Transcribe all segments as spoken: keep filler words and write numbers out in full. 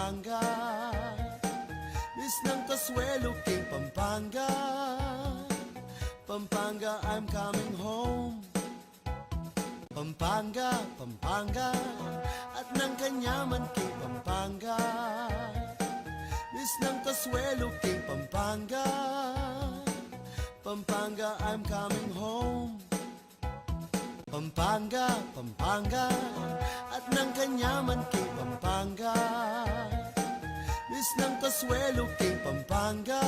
Pampanga, misnang kasuelu king Pampanga. Pampanga, I'm coming home. Pampanga, Pampanga, atin nang kanyaman king Pampanga. Misnang kasuelu king Pampanga. Pampanga, I'm coming home. Pampanga, Pampanga, atin nang kanyaman king Pampanga. Misnang kasuelu king Pampanga.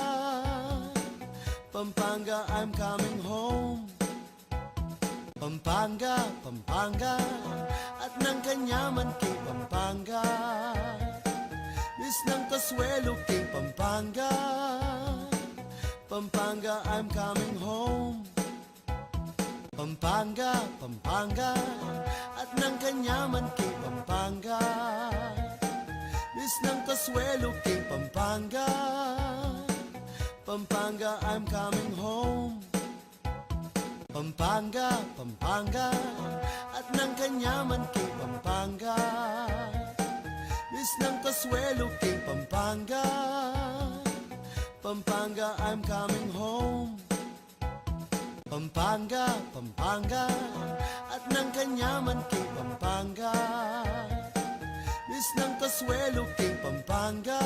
Pampanga, I'm coming home. Pampanga, Pampanga, atin nang kanyaman king Pampanga. Misnang kasuelu king Pampanga. Pampanga, I'm coming home. Pampanga, Pampanga, atin nang kanyaman king Pampanga. Misnang kasuelu king Pampanga. Pampanga, I'm coming home. Pampanga, Pampanga, atin nang kanyaman king Pampanga. Misnang kasuelu king Pampanga. Pampanga, I'm coming home. Pampanga, Pampanga, atin nang kanyaman king Pampanga. Misnang kasuelu king Pampanga.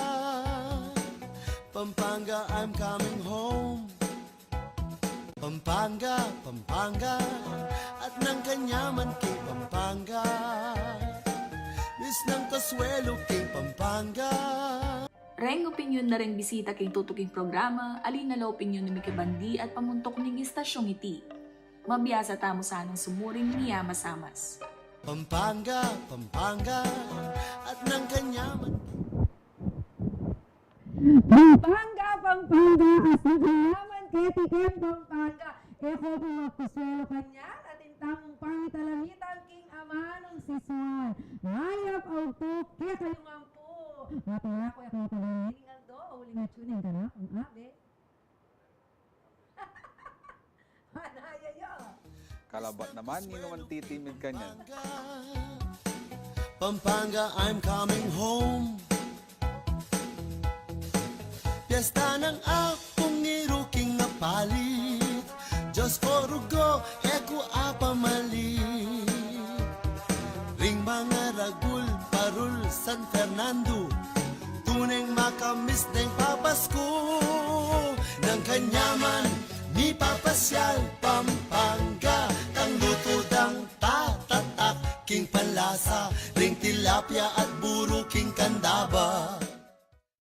Pampanga, I'm coming home. Pampanga, Pampanga, atin nang kanyaman king Pampanga. Misnang kasuelu king Pampanga. Reng opinyon na reng bisita king tutuking programa, ali na la opinyon ning mikibandi at pamuntuk ning istasyung iti. Mabiasa tamu sanang sumuring miyamasamas. Pampanga, Pampanga, atin nang kanyaman king Pampanga, Pampanga, atin nang kanyaman keti king Pampanga. E ko pu magkasuelu kanyan, atin tamung pamitalamitan king amanung sisuan. Mayap a ugtu kekayu ngan pu. Mapala ku ya kaya pala ning aldo, uling atyu ning kanakung abe. Kalabat naman, ninu man titimid kanyan? Pampanga, I'm coming home. Piyesta nang Apung Iru king apalit. Diyos ko, rugo, e ku apamalit. Ring mangaragul, parul, San Fernando, tuneng makamis deng papasku. Nang kanyaman mipapasyal Pampanga, tang lutu dang tatatak king panlasa, ring tilapia at buru king kandaba.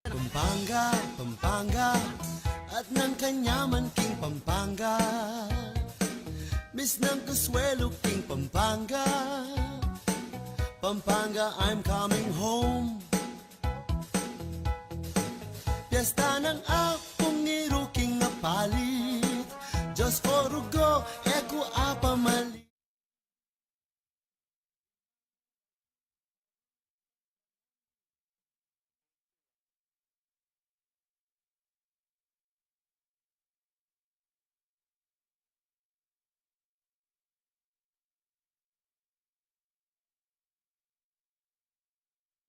Pampanga, Pampanga, atin nang kanyaman king Pampanga. Misnang kasuelu king Pampanga. Pampanga, I'm coming home. Piyesta nang Apung Iru king apalit. Diyos ko, rugo, e ku apamalit.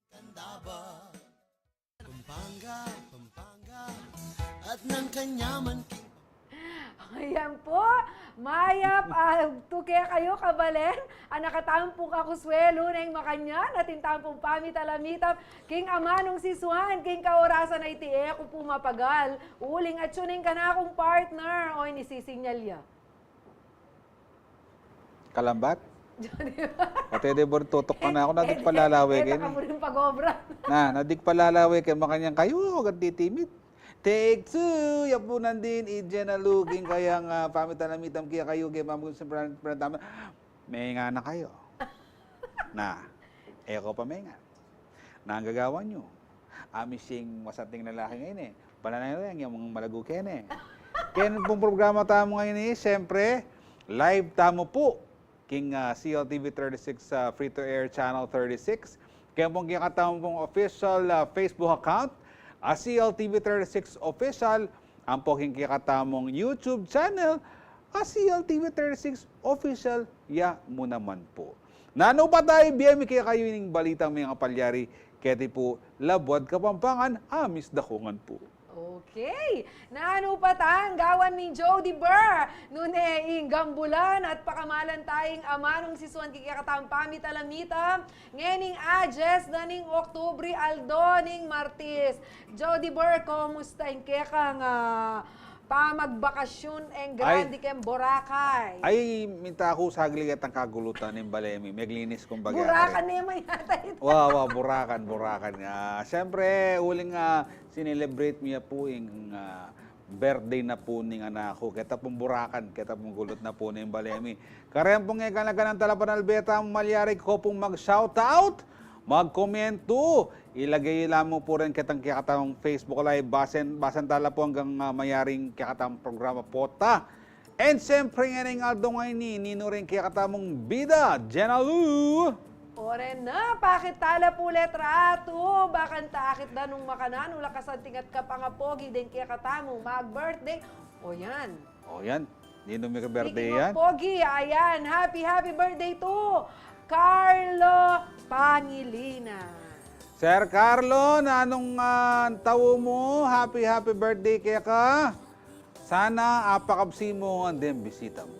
Kandaba. Pampanga, Pampanga, atin nang kanyaman king Ayan pu, mayap a ugtu kekayu, kabalen, a nakatampung kakasuelu neng makanyan, atin tampung pamitalamitan king amanung sisuan king kaorasan a iti. E ku pu mapagal, uling atyu ning kanakung partner, o ini sisinyal ya. Kalambat? Pati de bor tutuk pa na aku, nadik palalawe keni. Eka mu rin pag-obra. Na, nadik palalawe keni, makanyan kayu, agad titimid. Take two! Ya pu nandin i Jenna Lu king kayang, ah, pamitalamitan kekayu, keng pamagusang pran-, prantaman. Menga na kayu. Na, e ku pa menga. Nanu gagawan yu? Ami sing masanting lalaki ngeni. Pananay na yang, yang malagu keni. Keng pung programa tamu ngeni, siyempre, live tamu pu king, ah, C L T V thirty-six, ah, free to air channel thirty-six. Keng pung kekatamung official, ah, Facebook account, ah, C L T V thirty-six Official, ampo king kekatamung YouTube channel, ah, C L T V thirty-six Official, ya mu naman pu. Nanu pa tamu, bie mi kekayu ining balitang mengapalyari keti pu Labuad Kapampangan, Amis Dakungan pu. Okay. Nanu pa tang gawan ning Jody Burr? Nune ing gambulan at pakamalan tayang amanung sisuan king kekatang pamitalamitam ngening adyes na ning Oktubre, aldo ning Martis. Jody Burr, kumusta ing kekang, ah, pamagbakasyun eng grandi keng Boracay? Ay, minta ku saglit itang kagulutan ning bale mi. Meglinis, kumbaga. Burakan ne man yata ita. Wa, wa, Burakan, Burakan. Ah, siyempre, uling, ah, sinelebrate mi ya pu ing, ah, birthday na pu ning anak ku. Keta pung Burakan, keta pung gulut na pu ning bale mi. Kareng pung e gana-ganang talapanalbe tamu, malyari ko pung mag-shoutout, magkomentu, ilage yu la mu pu reng ketang kekatamung Facebook Live, basan, basan ta la pu anggang, ah, mayaring kekatamung programa pota. And siyempre, ngening aldo ngeni, ninu reng kekatamung bida, Jenna Lou? O reng na, pakit ta la pu litrato, bakanta akit da nung makananu la kasanting at kapangapogi deng kekatamung mag-birthday. O yan. O yan, ninu mika-birthday yan? Speaking of pogi, ayan, happy, happy birthday to Carlo Pangilinan. Sir Carlo, nanung, ah, tau mu? Happy, happy birthday keka. Sana apakabsi mu ngan deng bisita mu.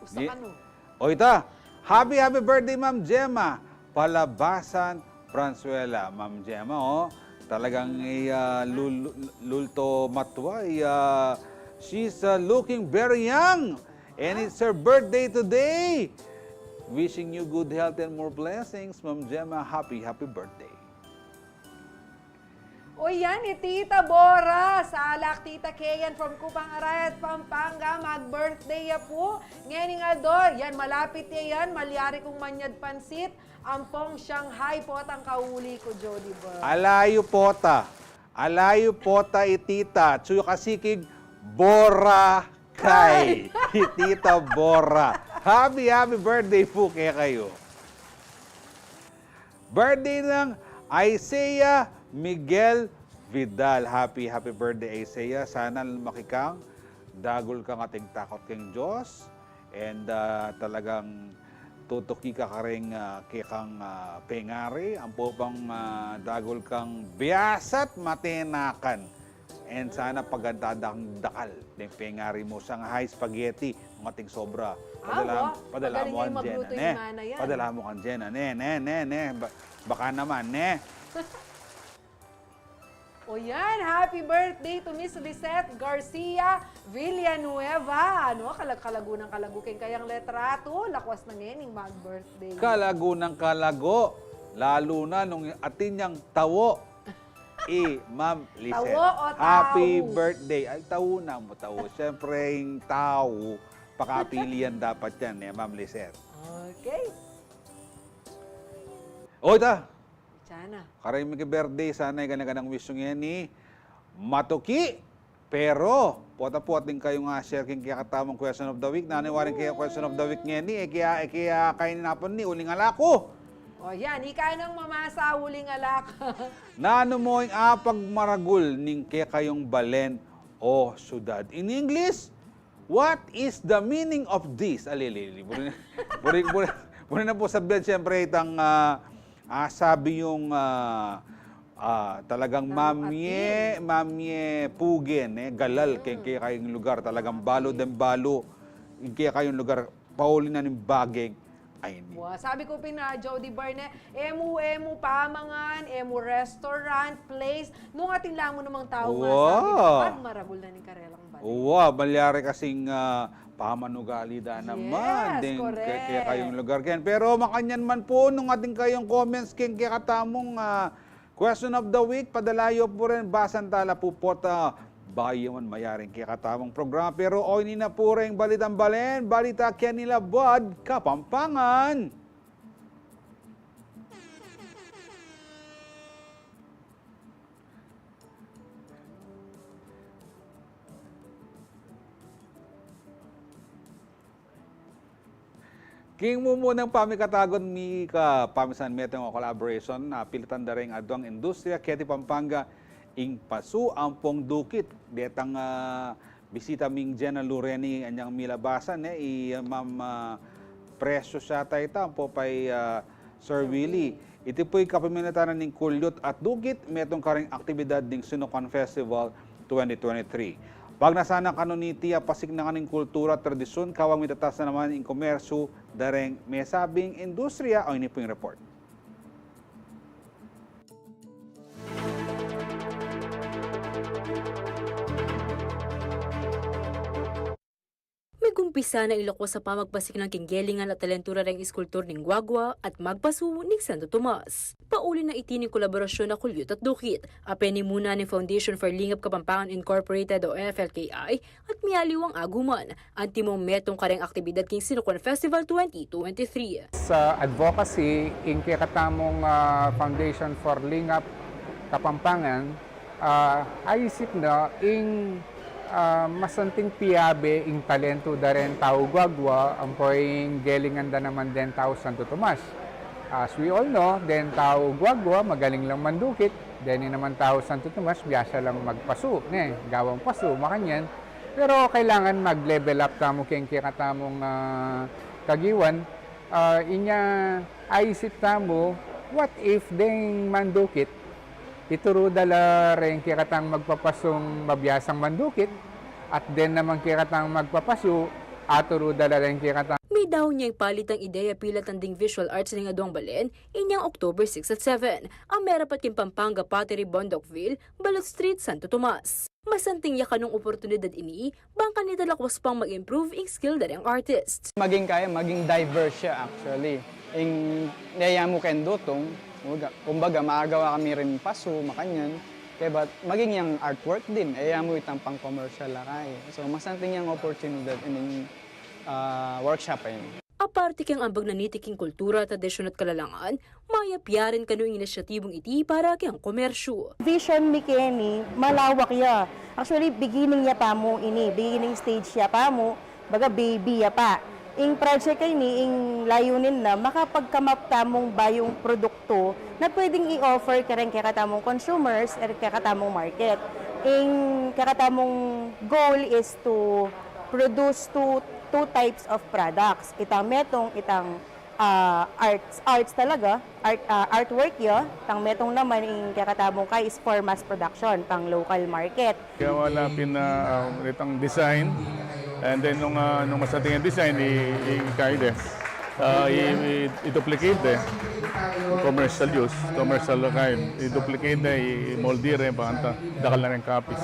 Usa kanu. O ita, happy, happy birthday, Ma'am Gemma. Palabasan, Franzuela. Ma'am Gemma, o. Talagang i, ah, lul-, lulto matwa, i, ah, she's, ah, looking very young. And it's her birthday today. Wishing you good health and more blessings, Ma'am Gemma. Happy, happy birthday. O yan, i Tita Bora, salak Tita Keyan from Cupang, Arayat, Pampanga, mag-birthday ya pu ngening aldo. Yan, malapit ya yan, malyari kung manyad pansit, ampong Shanghai potang kauli ku, Jody Burr. Ala yu pota, ala yu pota i Tita, atsu ya kasikig Boracay. I Tita Bora. Happy, happy birthday pu kekayu. Birthday nang Isaiah Miguel Vidal. Happy, happy birthday, Isaiah. Sana lumaki kang dagul kang ating takot keng Dios. And, ah, talagang tutuki ka kareng, ah, kekang, ah, pengari. Ampo pang, ah, dagul kang biasat matenakan. And sana paganda dang dakal deng pengari mu, Shanghai spaghetti, nung ating sobra. Ah, padala, wa, padala mu kang Jenna, ne? Padala mu kang Jenna, ne, ne, ne, ne. Ba-, baka naman, ne? O yan, happy birthday to Miss Lisette Garcia Villanueva. Ano, kalag-, kalagu nang kalagu keng kayang litrato, lakwas na ngening mag-birthday. Kalagu nang kalagu, lalu na nung atin yang tau. I Ma'am Lisette. Tau o tau? Happy birthday. Ay, tau na mu, tau. Siyempre, ing tau, pakapilian dapat yan, e, Ma'am Lisette. Okay. O, ita. Sana. Kareng miki-birthday, sana e gana-ganang wish yu ngeni matuki. Pero, pota pu atin kayung, ah, share king kekatamung question of the week. Nanu ing waring kekang question of the week ngeni, e kaya, e kaya kainin na pu ni uling ala ku. O yan, ika nang mamasa, uling ala ka. Nanu mu ing apagmaragul ning kekayung balen o syudad? In English, what is the meaning of this? Ali, ali, ali. Buri, buri, buri, buri na pu sabian, siyempre, itang, ah, ah, sabi yung, ah, ah, talagang mamye, mamye pugen, e, galal keng kekayung lugar, talagang balu deng balu ing kekayung lugar, pauli na ning bageng. Ay, ni. Wa, sabi ku pin, Jody Burr, ne, e mu, e mu pamangan, e mu restaurant, place, nung atin la mu namang tau, wa, masabi, pagmaragul na ning karelang balen. Wa, malyari kasing, ah, pamanugali da naman. Yes, deng ke-, correct. Kekayung lugar ken. Pero makanyan man pu, nung atin kayung comments ken kekatamung, ah, question of the week, padala yu pu rin, basan ta la pu pota bayu man mayaring kekatamung programa. Pero o ini na pu ring Balitang Balen, balita keni Labuad Kapampangan. King mumunang pamikatagun mi ka pamisan metung o collaboration, a pilitan da ring aduang industriya keti Pampanga, ing pasu ampong dukit. Detang, ah, bisita ming Jenna Lou reni anyang milabasan, e, i, ah, Ma'am, ah, Presyo sya ta ita, ampo pa i, ah, Sir Willie, iti pu'y kapamilatan na ning kulyut at dukit metung karing aktibidad ning Sinukuan Festival twenty twenty-three. Pagnasan na kanu niti a pasiknangan ning kultura at tradisyun, kawang mitatas na naman ing komersyu da reng mesabing industriya. O, ini pu'y report. Migumpisa na ing lakwas a pamagpasiknang king gelingan at talentu da reng iskultur ning Guagua at magpasu ning Santo Tomas. Pauli na iti ning kolaborasyun a kulyut at dukit a penimunan ning Foundation for Lingap Kapampangan Incorporated o F L K I at miyaliwang aguman antimong metung kareng aktibidad king Sinukuan Festival twenty twenty-three. Sa advocacy, ing kekatamung, ah, Foundation for Lingap Kapampangan, ah, aisip na ing, ah, masanting piabe ing talentu da reng tau Guagua ampo ing gelingan da naman deng tau Santo Tomas. As we all know, deng tau Guagua magaling lang mandukit, deng naman tau Santo Tomas biasa lang magpasu, ne, gawang pasu, makanyan. Pero kailangan mag-level up tamu keng kekatamung, ah, kagiwan. Ah, inya aisip tamu, what if deng mandukit, ituru da la reng kekatang magpapasung mabiasang mandukit, at deng naman kekatang magpapasu, aturu da la reng kekatang. Midaun ya ing palitang ideya pilatang ding visual arts ning aduang balen inyang October six at seven, a merapat king Pampanga Pottery, Bondocville, Balot Street, Santo Tomas. Masanting ya kanung oportunidad ini, bang kanita lakwas pang mag-improve ing skill da reng artist. Maging kaya, maging diverse siya actually. Ing, niyaya mu keng dutung, kumbaga, kumbaga, makagawa kami rin pasu, makanyan. Kaya ba't maging yang artwork din, e ya mu itang pang-commercial la kaya. So, masanting yang oportunidad ining, ah, workshop a ini. Aparte keng ambag na niti king kultura, tradisyun at kalalangan, mayap ya rin kanu ing inisyatibung iti para keng komersyu. Vision mi keni, malawak ya. Actually, beginning ya pa mu ini, beginning stage ya pa mu, baga baby ya pa. Ing project a ini, ing layunin na, makapag-come up tamung bayung produktu na pwedeng i-offer kareng kekatamung consumers, e kekatamung market. Ing kekatamung goal is to produce two, two types of products. Itang metung, itang, ah, arts, arts talaga, art, ah, artwork ya, itang metung naman ing kekatamung kaya is for mass production, pang local market. Kaya wala pin, ah, itang design, and then nung, ah, nung masanting yang design, i, i, kaya de, ah, i, i, i-duplicate de, commercial use, commercial kind, i-duplicate de, i, i-mold de, panta, dakal na reng copies.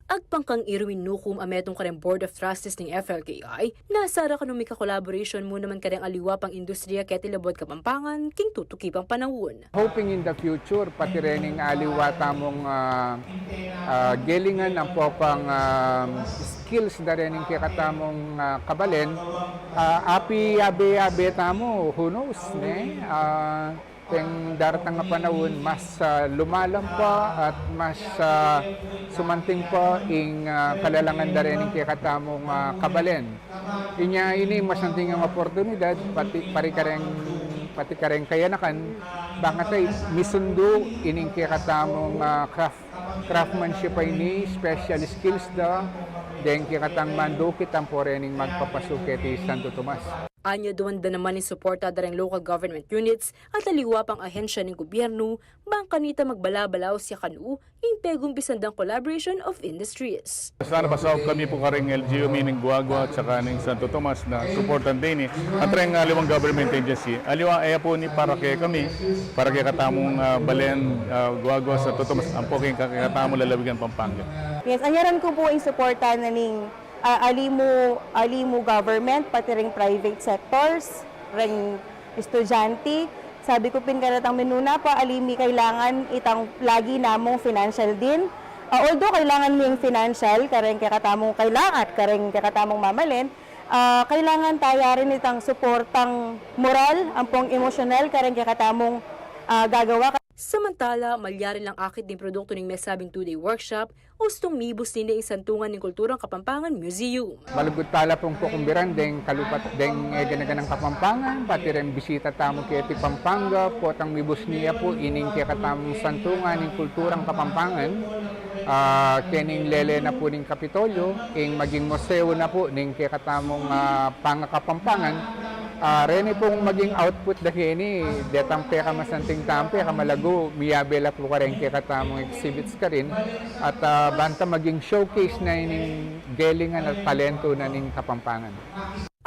Agpang kang Irwin Nucum a metung kareng Board of Trustees ning F L K I, nasara kanu mika-collaboration mu naman kareng aliwa pang industriya keti labuad Kapampangan king tutuki pang panaun. Hoping in the future, pati rening aliwa tamung, ah, ah, gelingan ampo pang, ah, skills da rening kekatamung, ah, kabalen, ah, api abe-abe tamu, who knows, ne? Ah, Deng daratang a panaun, mas, ah, lumalam pa at mas, ah, sumanting pa ing, ah, kalalangan da rening kekatamung, ah, kabalen. Inya ini masanting yang oportunidad, pati, pati kareng, pati kareng kayanakan, bang kata misundu ining kekatamung, ah, craft, craftsmanship a ini, special skills da, deng kekatang mandukit ampo rening magpapasu keti Santo Tomas. Anya duan da naman ing suporta da reng local government units at aliwa pang ahensya ning gubyernu, bang kanita magbala-balaus ya kanu ing pegumpisan dang collaboration of industries. Sana pasaup kami pu kareng L G U mi ning Guagua at saka ning Santo Tomas na suportan da ini at reng aliwang government agency. Aliwa, e ya pu ini para kekami, para kekatamung, ah, balen, ah, Guagua, Santo Tomas, ampo keng kekatamung lalawigan Pampanga. Yes, anyaran ku pu ing suporta na ning ah, ali mu, ali mu government, pati ring private sectors, ring estudyante. Sabi ku pin karetang minuna pa, ali mi kailangan itang lagi namung financial din. Ah, although kailangan mi ing financial, kareng kekatamung kailangan, kareng kekatamung mamalen, ah, kailangan taya rin itang suportang moral, ampong emosyonal, kareng kekatamung, ah, gagawa. Samantala, malyari lang akit ding produktu ning mesabing two-day workshop, ustung mibus nini ing Santungan ning Kulturang Kapampangan Museum. Malugud tala pung kukumbiran deng kalupat deng eganaganang Kapampangan, pati reng bisita tamu keti Pampanga, potang mibus ne ya pu ining kekatamung Santungan ning Kulturang Kapampangan, ah, kening lele na pu ning Kapitolyo, ing maging museo na pu ning kekatamung, ah, pangakapampangan. Ah, reni pung maging output da keni, detang pekamasanting tampe, kamalagu, miyabe la pu kareng kekatamung exhibits karin, at, ah, banta maging showcase na ining galingan at talento na ning Kapampangan.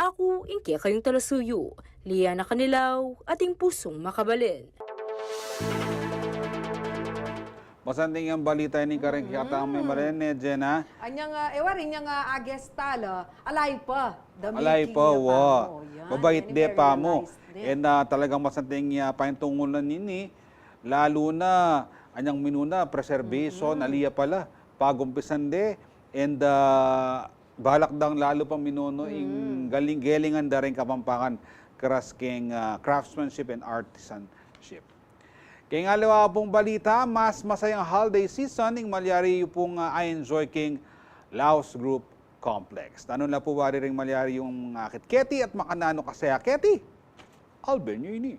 Aku ing kekayung talasuyu, Liana Canilaw, ating pusung makabalen. Masanting yang balita ini kareng kekatamung Marlene, Jenna. Anyang, ah, e wari, anyang, ah, Agesta la, alay pa. Alay pa, wa. Mabait de pamu. And, ah, talagang masanting, ah, paintungulan ini, lalu na anyang minuna, preservation, ali ya pala, pagumpisan de, and, ah, balak dang lalu pang minuno ing galing-galingan da ring Kapampangan, karas keng, ah, craftsmanship and artisanship. Keng aliwa pung balita, mas masayang holiday season ing malyari yu pung, ah, a-enjoy keng Laos Group Complex. Nanung la pu wari ring malyari yung, ah, akit keti at makananu kasaya keti? Alben yu ini.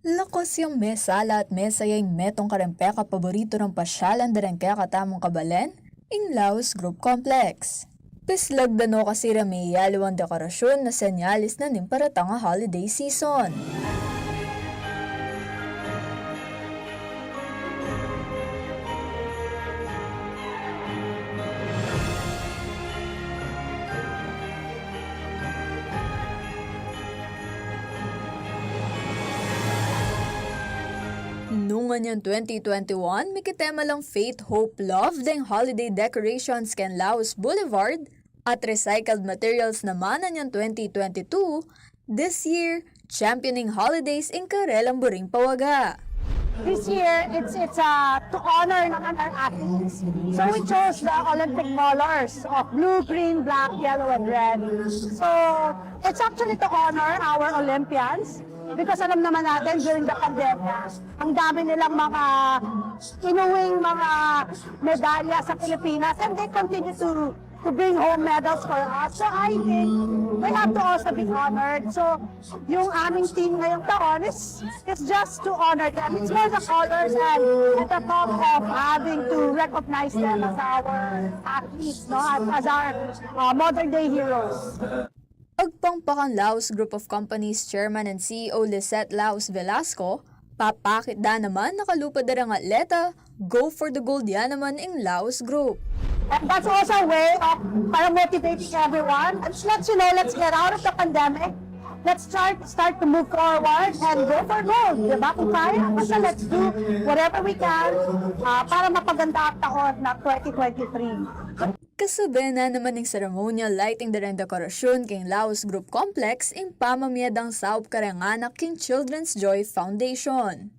Lakus yang mesala at mesaya ing metung kareng pekapaboritu rang pasyalan da reng kekatamung kabalen, ing Laos Group Complex. Pislag da no kasi reng miyaliwang dekorasyun na senyalis na ning paratang a holiday season. Nung anyang twenty twenty-one, mikitema lang Faith, Hope, Love deng holiday decorations keng Laos Boulevard at recycled materials naman anyang twenty twenty-two, this year, championing holidays ing karelang buring pawaga. This year, it's, it's, uh, to honor naman our athletes. So we chose the Olympic colors of blue, green, black, yellow, and red. So it's actually to honor our Olympians because alam naman natin during the pandemic, ang dami nilang mga inuwing mga medalya sa Pilipinas, and they continue to to bring home medals for us. So I think we have to also be honored. So yung aming theme ngayong taon is, is just to honor them. It's more the colors and, and the thought of having to recognize them as our athletes, no? As, as our, uh, modern day heroes. Agpang pa kang Laos Group of Companies Chairman and C E O Lisette Laos Velasco, papakit da naman na kalupad da reng atleta, go for the gold ya naman ing Laos Group. And that's also a way of para motivating everyone. Let's, let's, you know, let's get out of the pandemic. Let's start, start to move forward and go for gold. Diba? Kung kaya, basta let's do whatever we can, ah, para mapaganda ang taon ng twenty twenty-three. Kasabe na naman ning ceremonial lighting da reng dekorasyun keng Laos Group Complex ing pamamie dang saup kareng anak king Children's Joy Foundation.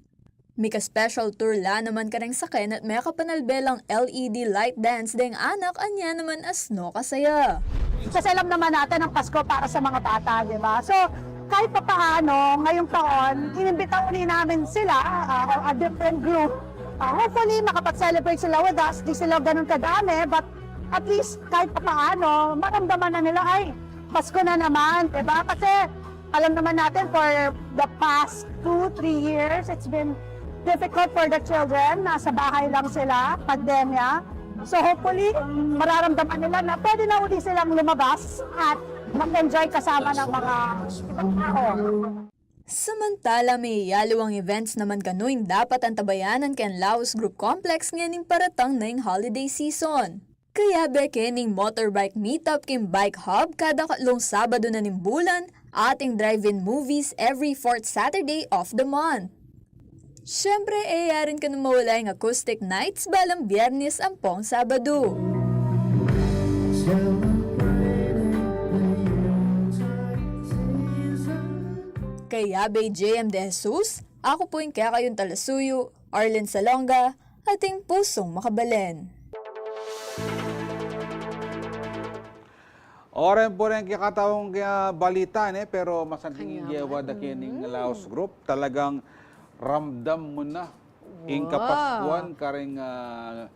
Mika-special tour la naman kareng saken at mekapanalbe lang L E D light dance deng anak, anya naman asno kasaya. Kasi alam naman natin ang Pasko para sa mga bata, di ba? So, kahit papaano, ngayong taon, inimbita uli namin sila, ah, a different group. Ah, hopefully, makapag-celebrate sila with us. Di sila ganun kadami, but at least, kahit papaano, maramdaman na nila, "Ay, Pasko na naman," di ba? Kasi, alam naman natin, for the past two, three years, it's been difficult for the children. Nasa bahay lang sila, pandemya. So, hopefully, mararamdaman nila na pwede na uli silang lumabas at mag-enjoy kasama ng mga ibang tao. Samantala, miyayaliwang events naman kanu ing dapat antabayanan keng Laos Group Complex ngening paratang na ing holiday season. Kayabe keni ing motorbike meetup king Bike Hub kada katlung Sabadu na ning bulan, ating drive-in movies every fourth Saturday of the month. Siyempre, e ya rin kanu mawala ing acoustic nights balang Biyernes ampong Sabadu. Kayabe i J M De Jesus, aku pu ing kekayung talasuyu, Arlen Salonga, ating pusung makabalen. Oren pu reng kekataung, ah, balita, ne, pero masanting ing gewa da kening Laos Group. Talagang ramdam mu na ing kapaskuan kareng, ah,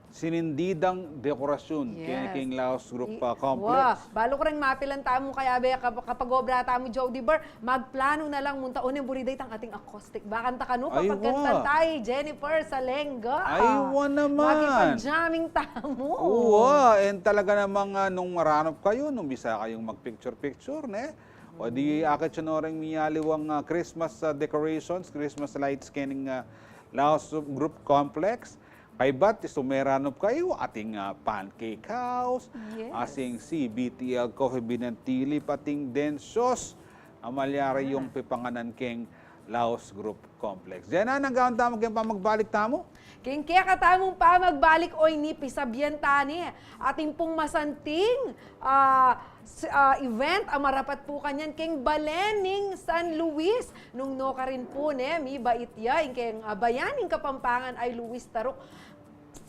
sinindidang dekorasyun keni king Laos Group, ah, Complex. Wa, balu ku reng mapilan tamu kayabe, kap-, kapag-obra tamu, Jody Bar, magplano na lang munta. O, neng buri da itang ating acoustic. Bakanta kanu, papagkantan tamu i Jennifer Salenga. Ay, wa naman. Makipag-jamming tamu. Wa, and talaga namang, ah, nung maranup kayu, nung bisa kayung mag-picture-picture, ne? O di, akit yu no reng miyaliwang, ah, Christmas, ah, decorations, Christmas lights kening, ah, Laos Group Complex. Kaybat, isu meranup kayu, ating, ah, pancake house, asing C B T L Coffee Bean and Tea Leaf, ating Densios, a malyari yung pipanganan keng Laos Group Complex. Dinan, anggang tamu keng pamagbalik tamu. Keng kekatamung pamagbalik, oy, ni pisabian ta ne, atin pung masanting, ah, s-, ah, event a marapat pu kanyan keng balen ning San Luis. Nung nukarin pu ne, mibait ya ing keng, ah, bayan ning Kapampangan ay Luis Taruk.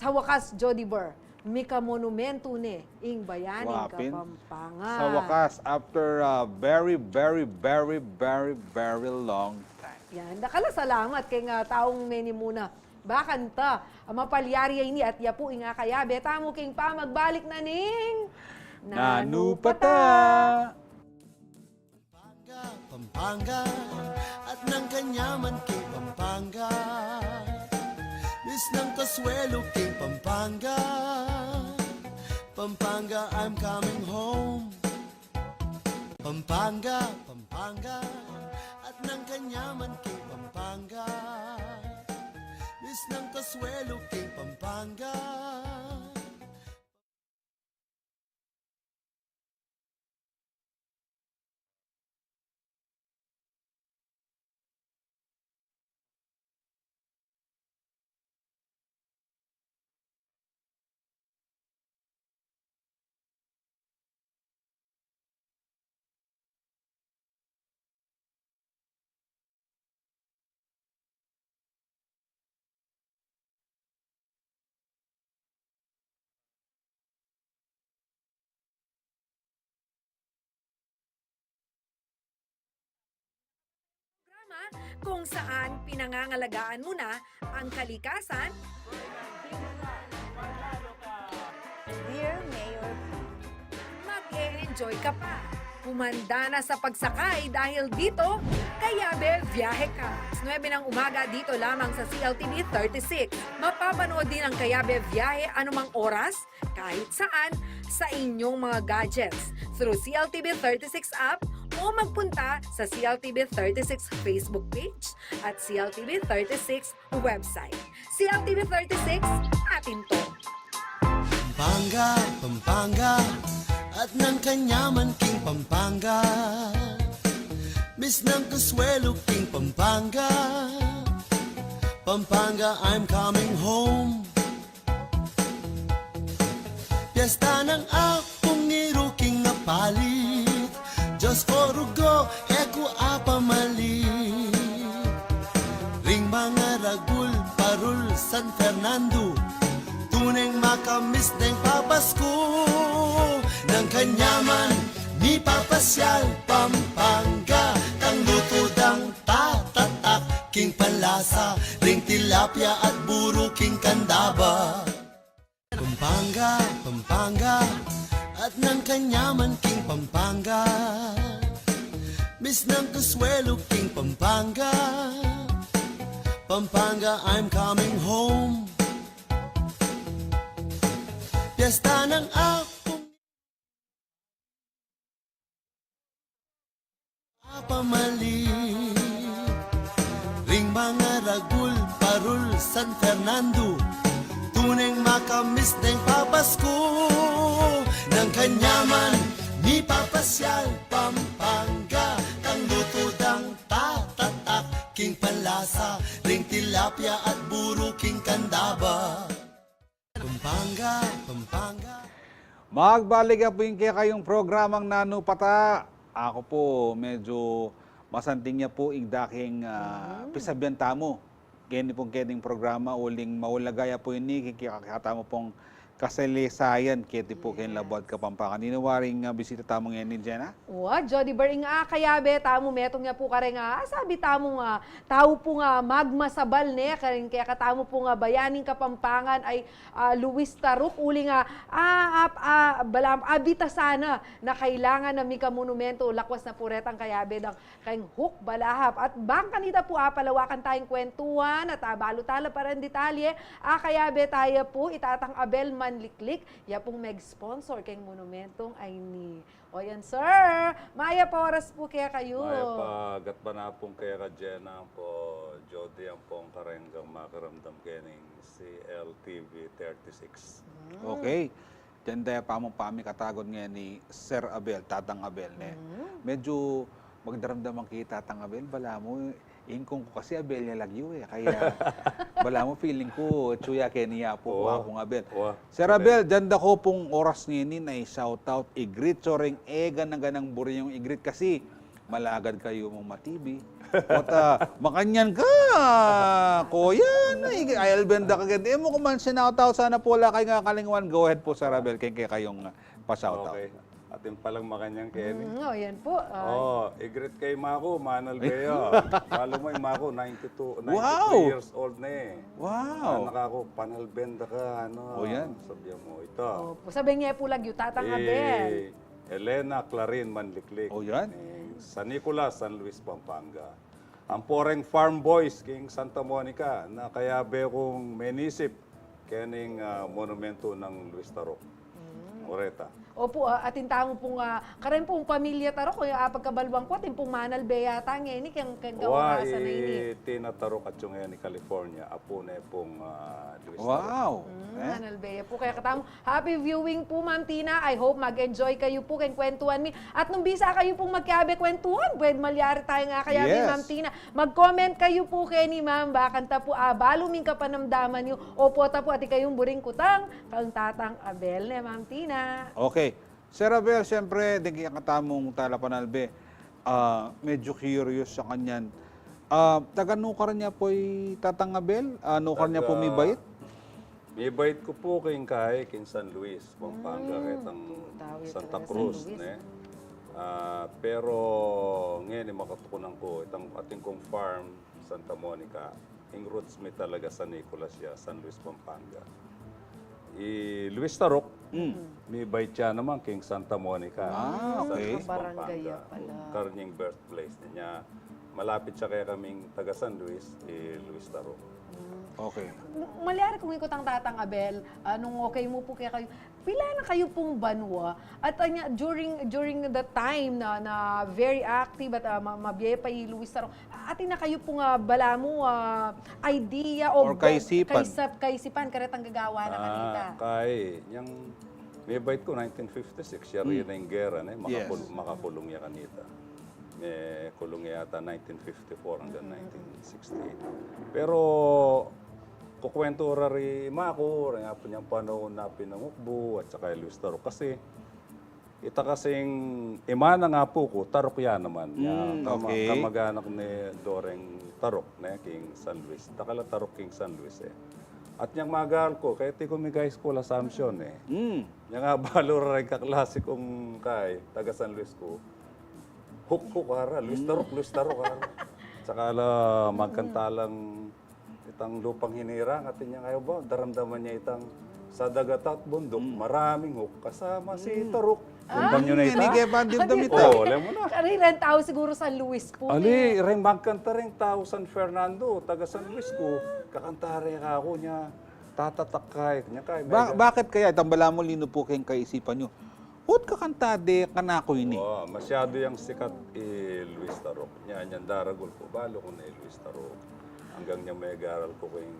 Sa wakas, Jody Bar, mika-monumentu ne ing bayan ning Kapampangan. Sa wakas, after a very, very, very, very, very long time. Yan, dakal a salamat keng, ah, taung menimuna. Bakanta a mapalyari ya ini at ya pu ing akayabe tamu keng pamagbalik na ning Nanu Pa Ta. Pampanga, Pampanga, at nang kanyaman king Pampanga. Misnang kasuelo king Pampanga. Pampanga, I'm coming home. Pampanga, Pampanga, at nang kanyaman king Pampanga. Misnang kasuelo king Pampanga. Programa kung saan pinangangalagaan mu na ang kalikasan. Dear Mayor Pete, mag-e-enjoy ka pa. Humanda na sa pagsakay dahil dito, Kayabe Biyahe Ka. Alas nuebe ng umaga dito lamang sa C L T V thirty-six. Mapapanood din ang Kayabe Biyahe anumang oras, kahit saan, sa inyong mga gadgets through C L T V thirty-six app o magpunta sa C L T V thirty-six Facebook page at C L T V thirty-six website. C L T V thirty-six, atin to. Pampanga, Pampanga, at nang kanyaman king Pampanga. Misnang kasuelo king Pampanga. Pampanga, I'm coming home. Piesta nang Apung i ruking apalit, Dios ko rugo, e ku apamalit. Ring mangaragul parul San Fernando, tuneng makamiss deng papasku. Nang kanyaman mipapasyal Pampanga, tang lutu dang tatatak king panlasa, ring tilapia at buru king kandaba. Pampanga, Pampanga, at nang kanyaman king Pampanga. Misnang kasuelo king Pampanga. Pampanga, I'm coming home. Piesta nang Apung Apamali. Ring mangaragul parul San Fernando, tuneng makamiss deng papasku. Nang kanyaman mipapasyal Pampanga, tang lutu dang tatatak king panlasa, ring tilapia at buru king kandaba. Pampanga, Pampanga. Magbalik ya pu ing kekayung programang Nanu Pa Ta. Aku pu, medyo masanting ya pu ing daking, ah, pisabian tamu keni pung kening programa, uling maulaga ya pu ini king kekatamu pung kasalesayan keti pu keng Labuad Kapampangan. Ninu waring, ah, bisita tamu ngeni, Jenna? Wa, Jody Baring, ah, kayabe tamu, metung ya pu kareng, ah, sabi tamu nga, tau pu nga magmasabal ne, kareng kekatamu pu nga bayaning Kapampangan ay, ah, Luis Taruk, uling, ah, ah, ah, ah, balam, abita sana na kailangan na mika monumento, lakwas na pu retang kayabe dang keng Hukbalahap. At bang kanita pu apalawakan tayang kwentuhan at abalu tala pa reng detalye, a kayabe taya pu i Tatang Abel Manliklik, ya pung meg-sponsor keng monumentong ayni. O yan, sir. Mayap a oras pu kekayu. Mayap a gatpanapun keka Jenna, ampo Jody, ampong kareng makiramdam kening C L T V thirty-six. Mm. Okay. Diyan da ya pamung pamikatagun ngeni Sir Abel, Tatang Abel, ne? Mm. Medyu magdaramdaman ke i Tatang Abel, balamu, ingkung ku kasi Abel ya lagyu, e. Kaya, balamu feeling ku, atyu ya keni ya pu, wa, Apung Abel. Wa. Sir Abel, diyan da ku pung oras ngeni na i-shout out, i-greet, so reng e gana-ganang buri yung i-greet kasi, malagad kayu mung ma-T V. Ota, makanyan ka, kuya, na, ay, albenda ka, ganda. E mu ku man sinauta, sana pu ala kayung akalingwan. Go ahead pu, Sir Abel, keng kekayung, ah, pa-shout out. Okay. Atin palang makanyan keni. Mm, o, yan pu, ah. O, i-greet kay ima ku, Manal Bea. Balu mu, ima ku, ninety-two, ninety-three years old na, e. Wow! Anak aku, panalbenda ka, ano. O, yan. Sabi mu, ita. O, sabi niya pu lagyu, Tatang Abel. Elena Clarin Manliklik. O, yan. Ning San Nicolas, San Luis, Pampanga. Ampo reng farm boys king Santa Monica, na kayabe kung menisip kening, ah, monumento nang Luis Taruk. Mm. Oreta. Opu, ah, atin tamu pung, ah, karen pung pamilya Taruk, ah, pagkabaluan ku, atin pung Manal Bea yata ngeni, keng, keng, wa, kawarasan na ini. I Tina Taruk atyu ngeni California, apu ne pung, ah, Luis Taruk. Wow! Mm, eh? Manal Bea pu. Kaya katamu, happy viewing pu, Ma'am Tina. I hope mag-enjoy kayu pu keng kwentuhan mi. At nung bisa kayu pung magkayabe kwentuhan, pwede malyari tayung akayabe, yes, Ma'am Tina. Mag-comment kayu pu keni, Ma'am, bakanta pu, ah, balu ming kapanamdaman yu. Opu, otapu, atin kayung buring kutang kang Tatang Abel, ne, Ma'am Tina? Okay. Sir Abel, siyempre, deng kekatamung talapanalbe, ah, medyu curious sa kanyan. Ah, taga nukarin ya pu i Tatang Abel? Ah, nukarin ya pu mibait? Mibait ku pu king kai, king San Luis, Pampanga, mm, ketang Santa Cruz, ne? Ah, pero ngeni makatukunan ku, itang atin kung farm, Santa Monica. Ing roots mi talaga San Nicolas ya, San Luis, Pampanga. I Luis Taruk, mm, mibait ya naman king Santa Monica. Ah, okay. San Luis, Pampanga. Karnyang birthplace niya. Malapit ya kekaming taga San Luis, i Luis Taruk. Mm. Okay. M-, malyari kung ikutang Tatang Abel, ah, nung okay mu pu kekayu, pila na kayu pung banua? At, ah, nya, during, during the time na, na very active at, ah, ma-, mabie pa i Luis Taruk, atin na kayu pung, ah, balamu, ah, idea o kaisipan, kaisap-, kaisipan karetang gagawan na kanita? Ah, kai, nyang mibait ku nineteen fifty-six, ya rin ing gera, ne? Yes. Makakul-, makakulung ya kanita. Mekulung ya yata nineteen fifty-four hanggang nineteen sixty-eight. Pero, kukwentu ra ri ima ku, reng apu nyang panaun na pinangukbu, at saka i Luis Taruk. Kasi, ita kasing ima nang apu ku, Taruk ya naman. Mm, okay. Kamag-anak ni Doreng Taruk, ne, king San Luis. Dakal a Taruk king San Luis, e. At nyang mag-aaral ku, keti ku mig-high school Assumption, e. Mm. Nyang abalu ra reng kaklasi kung kai, taga San Luis ku. Huk-huk ara, Luis Taruk, Luis Taruk ara. Saka la magkanta lang itang Lupang Hinirang, atin nyang, ay ba, daramdaman ya itang sa dagat at bunduk, maraming huk, kasama si Taruk. Ramdam yu na ita? Ini ke pa, dimdam ita. O, alam mu na. Kari reng tau siguru San Luis pu, ali, reng magkanta reng tau San Fernando, taga San Luis ku, kakanta re kaku nya, tatatak kay, nya kay, ba-, bakit kaya? Itang balamu linu pu keng kaisipan yu. Ot kakanta de kanaku ini. Wa, masyadu yang sikat i Luis Taruk. Nya, nyang daragul ku, balu ku na i Luis Taruk. Anggang nyang megaral ku king,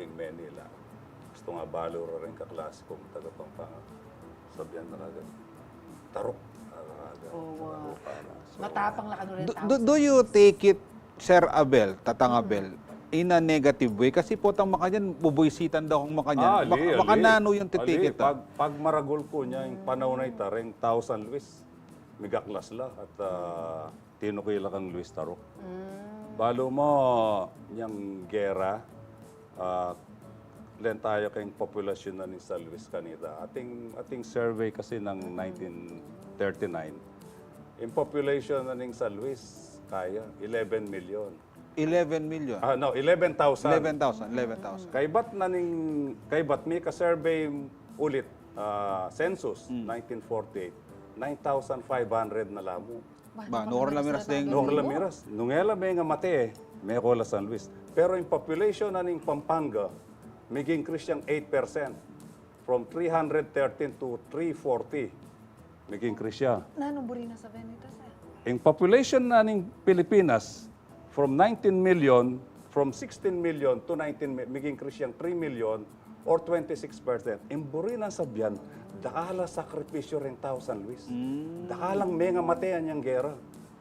king Manila. Gustu nga balu ra reng kaklasi kung taga Pampanga. Sabian na kagad, Taruk. Taruk, Taruk. O, wa. Taruk, para. So, matapang la kanu reng tau. Do, do, do you take it Sir Abel, Tatang Abel, in a negative way? Kasi potang makanyan, bubuisitan da kung makanyan. Ah, ali, ali. Makananu yung titikit, ah? Pag, pag maragul ku nya, ing panaun a ita, reng tau San Luis, migaklas la, at, ah, tinuki la kang Luis Taruk. Mm. Balu mu, nyang gera, ah, Len tayo keng populasyon na ning San Luis kanita. Ating, ating survey kasi ng nineteen thirty-nine, yung population na ning San Luis, kaya, eleven million. Eleven million. Ah, no, eleven thousand. Eleven thousand, eleven thousand. Kaybat na ning, kaybat mi ka-survey ulit, ah, census, nineteen forty-eight, nine thousand five hundred na lamu. Ba, nung ramiras deng Nung ramiras, nung e la mengamate, meko la San Luis. Pero ing population na ning Pampanga, mig-increase yang eight percent. From three hundred thirteen to three forty, mig-increase ya. Nanu buri nang sabian nita, sir? Ing population na ning Pilipinas, from nineteen million, from sixteen million to nineteen mi-, mig-increase yang three million or twenty-six percent. Ing buri nang sabian, dakal a sakripisyu reng tau San Luis. Dakal lang mengamate anyang gera.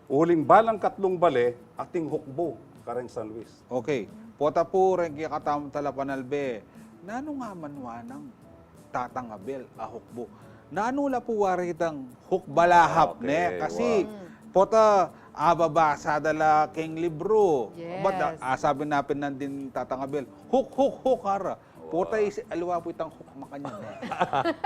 Uling balang katlung bale, ating hukbu kareng San Luis. Okay. Pota pu reng kekatamung talapanalbe, nanu nga manuan nang Tatang Abel a hukbu? Nanu la pu wari itang hukbalahap, ne? Kasi, pota, ababasa da la keng libru. Yes. Bat, a, asabi na pin nandin Tatang Abel, huk, huk, huk, ara. Pota, isi, aliwa pu itang huk a makanyan, ne?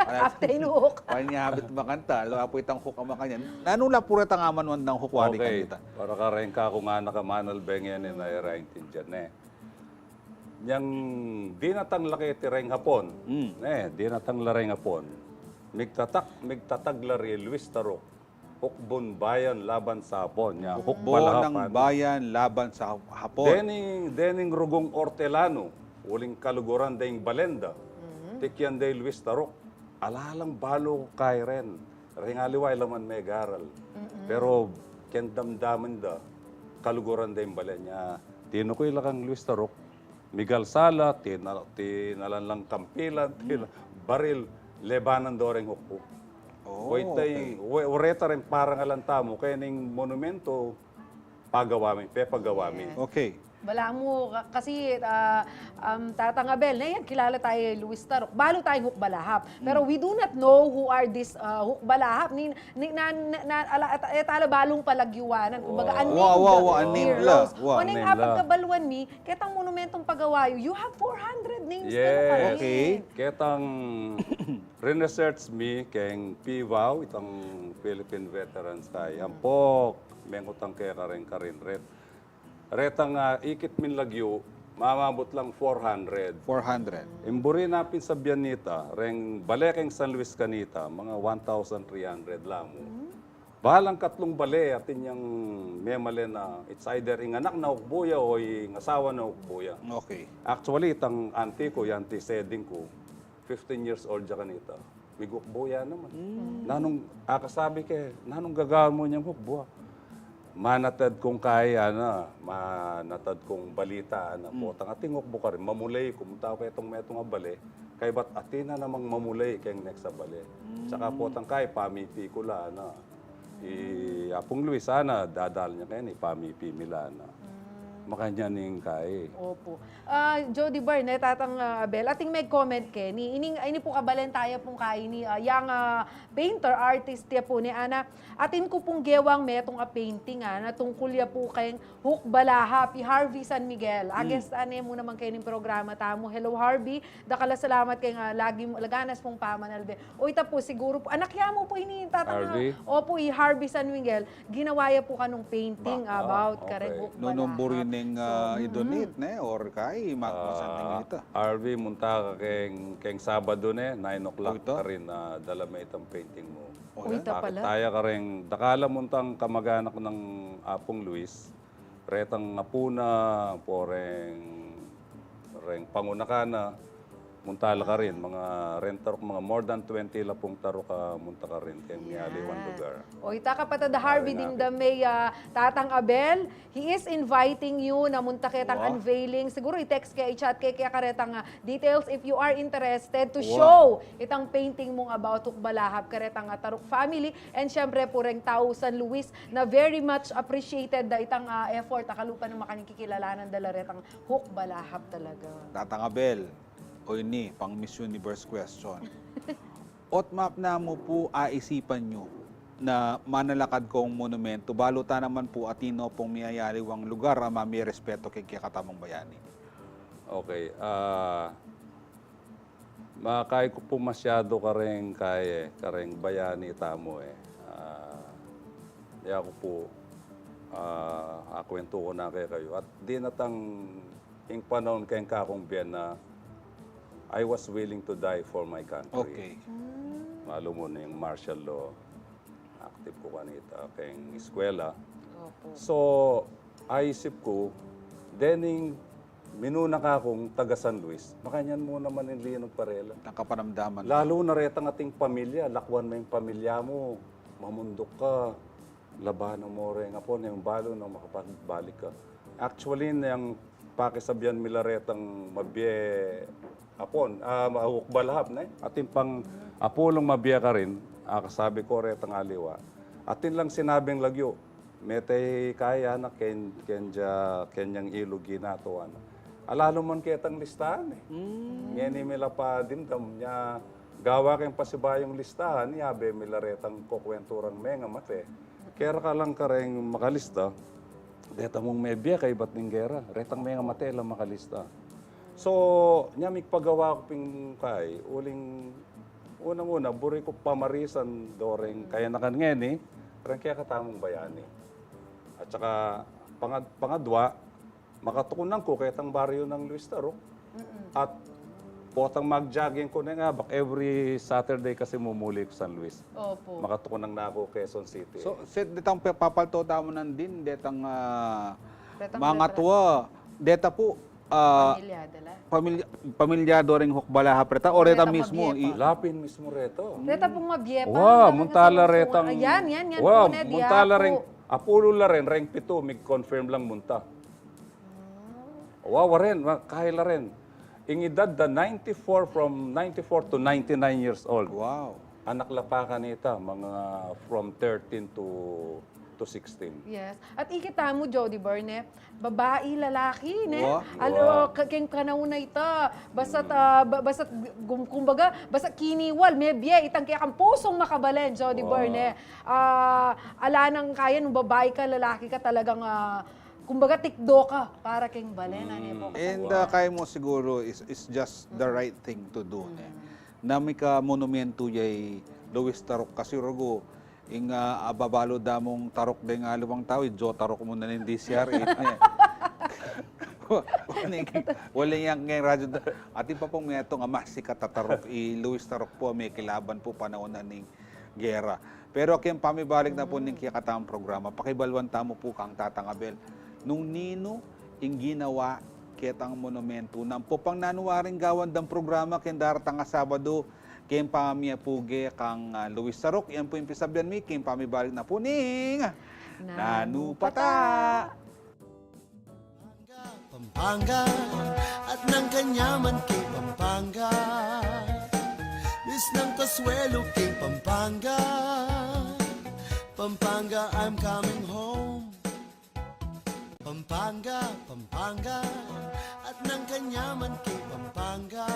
After in huk. Panyabit makanta, aliwa pu itang huk a makanyan. Nanu la pu retang amanuan dang huk wari kanita? Para kareng kaku ngan a kamanalbe ngan, e, na ira intindian, ne? Nyang dinatang la keti reng Hapon. Mm. Ne, dinatang la reng Hapon. Migtatak, migtatag la ri Luis Taruk. Hukbong bayan laban sa Hapon. Nya, hukbong bayan laban sa Hapon. Dening, dening rugung ortelanu, uling kaluguran deng balen da. Tikyan de i Luis Taruk. Ala lang balu ku kairen. Reng aliwa e la man megaral. Pero keng damdaman da, kaluguran deng balen nya. Tinukuy la kang Luis Taruk. Migalsa la, tina-, tinalan lang kampilan, tina-, baril, lebanan do reng hukbu. Oh, okay. Reta reng parangalan tamu, keng monumento, pagawa mi, pepagawa mi. Yes. Okay. Balamu, ka-, kasi, ah, um, Tatang Abel, ne, yan, kilala tayu Luis Taruk. Balu tayung hukbalahap. Pero we do not know who are these, ah, hukbalahap. Ni, ni, na, na, na, ala, at, e tala balung palagyuanan. Kumbaga, unnamed heroes. Wa, wa, wa, unnamed la. Wa. O, neng apat kabaluan mi, ketang monumentong pagawa yu, you have four hundred names kanu karin. Yes. Okay. Ketang rin-research mi keng PVAW, itang Philippine Veterans Society. Ampong mengutang keka reng karin-ret. Retang, ah, ikit ming lagyu, mamabut lang four hundred. Four hundred. Ing buri na pin sabian nita, reng bale keng San Luis kanita, mga one thousand three hundred la mu. Balang katlung bale, atin yang memalen na, it's either ing anak na hukbu ya o ing asawa na hukbu ya. Okay. Actually, itang auntie ku, i Auntie Seding ku, fifteen years old ya kanita. Migukbu ya naman. Nanung, akasabi ke, nanung gagawan mu nyang hukbu, a? Manatad kung kaya na, manatad kung balita na, potang ating hukbu karin, mamulay ku, munta ku ketang metung a bale, kaybat atin na namang mamulay keng next a bale. Saka potang kaya, pamipi ku la na. I Apung Luis, ana, dadal nya keni, pamipi mi la na. Makanyan ing kai. Opo. Ah, Jody Bar, ne, Tatang, ah, Abel, ating meg-comment keni. Ini, ini pu kabalen taya pung kai ni, ah, yang, ah, painter, artist ya pu, ne, ana, atin ku pung gewang metung a painting, ana, tungkul ya pu keng hukbalahap, i Harvey San Miguel. Ages, ane mu naman keni ing programa tamu. Hello, Harvey. Dakal a salamat keng, ah, lagi mu, laganas pung pamanalbe. O, ita pu, siguru pu, anak ya mu pu ini, Tatang, Harvey? Opo, i Harvey San Miguel, ginawa ya pu kanung painting about kareng hukbalahap. Nung buri neng, ah, i-donate, ne? Or kai, ma-, masanting ita. Harvey, munta ka keng, keng Sabado, ne? Nine o'clock karin, ah, dala me itang painting mu. O, ita pala. Makit taya kareng, dakal a muntang kamaganak nang Apung Luis. Retang apu na, pu reng, reng pangunakan na, munta la karin, mga reng taruk, mga more than twenty la pung taruk a munta karin, keng mialiwang lugar. O, ita, kapatad a Harvey, ding da me, ah, Tatang Abel, he is inviting you na munta ketang unveiling. Siguru i-text ke, i-chat ke, kaya karetang, ah, details if you are interested to show itang painting mung about hukbalahap karetang, ah, taruk family. And syempre pu reng tau San Luis, na very much appreciated da itang, ah, effort a kalupa nung makanyan kikilalanan da la retang hukbalahap talaga. Tatang Abel, o ini, pang Miss Universe question. Ot mapna mu pu aisipan yu na manalakad kong monumento, balu ta naman pu atin no pung miyayaliwang lugar a mamirespeto keng kekatamung bayani. Okay, ah, Makay ku pu masyadu kareng kaya, kareng bayani tamu e. Ah, ya ku pu, ah, akwentu ku na kekayu. At dinatang ing panaun keng kakung bie na I was willing to die for my country. Okay. Malu mu na ing martial law. Active ku kanita keng eskwela. Opo. So, aisip ku, dening minuna kakung taga San Luis, makanyan mu naman ing linug pa rela. Nakapanamdaman. Lalu na retang ating pamilya, lakwan me ing pamilya mu, mamunduk ka, labanan mu reng apun, e mu balu nung makapagbalik ka. Actually, neng pakisabian mi la retang mabie apun, ah, ma-, hukbalahap, ne? Atin pang apu lang mabie karin, akasabi ku retang aliwa. Atin lang sinabing lagyu, mete kaya na ken-, kenya, kenyang ilugi na to, ana. Ala naman ketang listahan e. Ngeni mi la padimdam nya, gawa keng pasibayung listahan, yabe mi la retang kukwenturang mengamate. Kera ka lang kareng makalista, deta mung mebie kaybat ning gera, retang mengamate la makalista. So, nya migpagawa ku pin kay, uling unang-una, buri ku pamarisan do reng kayanakan ngeni, reng kekatamung bayani. At saka, pangad-, pangadwa, makatukunan ku ketang baryu nang Luis Taruk. At potang mag-jogging ku neng abak, every Saturday kasi mumuli ku San Luis. Opo. Makatukunan na ku Quezon City. So, set detang pe-, papalto tamu nandin, detang, ah, detang mangatua, deta pu, ah, pamilya, dala. Pamilya, pamilya do ring hukbalahap reta, o reta mismo, mabie pa. Lapin mismo reto. Reta pung mabie pa, wa, munta la retang, ayan, yan, yan, wa, munta la reng, apu la ren, reng pitu, mig-confirm lang munta. Wa, wa ren, wa, kaya la ren. Ing edad da ninety-four, from ninety-four to ninety-nine years old. Wow. Anak la pa kanita, mga from thirteen to, to sixteen. Yes. At ikit tamu, Jody Byrne, babai, lalaki, ne? Wa. Alo, wa. Ka-, keng panaun a ita, basta't, ah, ba-, basta't gum-, kumbaga, basta't kiniwal, mebie, itang kekang pusung makabalen, Jody Byrne. Ah, ala nang kaya nung babai ka, lalaki ka, talagang, ah, kumbaga, tikdo ka para keng balen, ne po? And, uh, kaya mo siguro is, is just the right thing to do, ne? Na mika monumentu ya i Luis Taruk kasi rugu, ing, ah, ababalu da mung Taruk deng aliwang tau, i Joe Taruk mu na ning D C R eight, ne? Wa-, wa-, waling yang ngeni radyo da-, atin pa pung metung a masikat a Taruk, i Luis Taruk pu, mekilaban pu panaun na ning gera. Pero keng pamibalik na pu ning kekatamung programa, pakibaluan tamu pu kang Tatang Abel nung ninu ing ginawa ketang monumentu. Nang pu pang nanu waring gawan dang programa keng daratang a Sabadu, keng pamie pu ge kang, ah, Luis Taruk, yan pu ing pisabian mi, keng pamibalik na pu ning Nanu Pata. Pampanga, at nang kanyaman king Pampanga. Misnang kasuelo king Pampanga. Pampanga, I'm coming home. Pampanga, Pampanga, at nang kanyaman king Pampanga.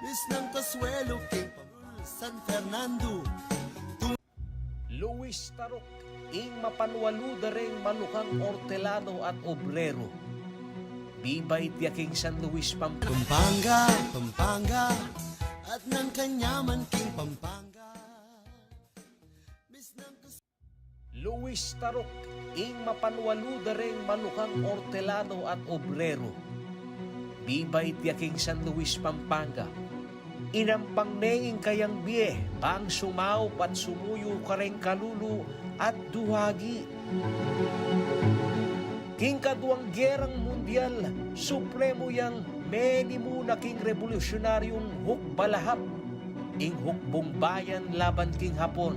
Misnang kasuelo king Pam-, San Fernando. Luis Taruk, ing mapanwalu da reng malukang ortelano at obrero. Bibait ya king San Luis, Pam- Pampanga, Pampanga, at nang kanyaman king Pampanga. Luis Taruk, ing mapanwalu da reng malukang ortelano at obrero. Bibait ya king San Luis, Pampanga. Inampang ne ing kayang bie, bang sumaup at sumuyu kareng kalulu at duhagi. King Kaduang Gerang Mundial, supremu yang menimuna king rebolusyunaryung hukbalahap, ing Hukbong Bayan laban king Hapon.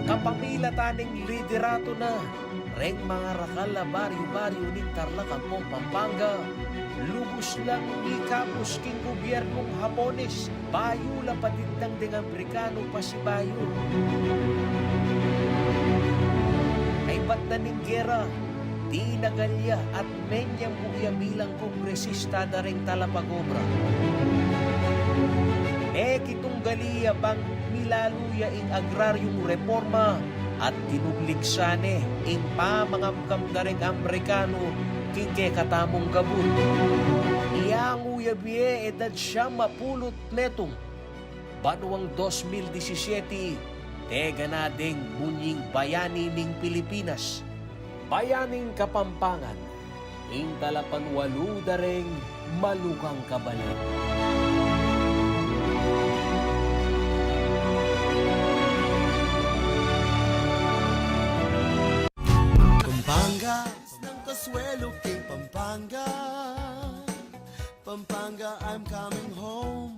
Kapamilatan ning liderato na, reng mangarakal a baryu-baryu ning Tarlac ampong Pampanga, lubus lang mikabus king gubyernung Hapones, bayu la patindang deng Amerikanu pasibayu. Kaybat na ning gera, tinagal ya at menyambu ya bilang kongresista da reng talapag-obra. Mekitunggali ya bang milalu ya ing agraryung reporma at tinuglig sa ne ing pamangamgam da reng Amerikanu king kekatamung gabut. Iyangu ya bie edad siyam a pulu't metung. Banuang dos mil disisiete, tega na deng munying bayani ning Pilipinas. Bayaning Kapampangan, ing talapanwalu da reng malukang kabalen. Pampanga, nang Consuelo king Pampanga. Pampanga, I'm coming home.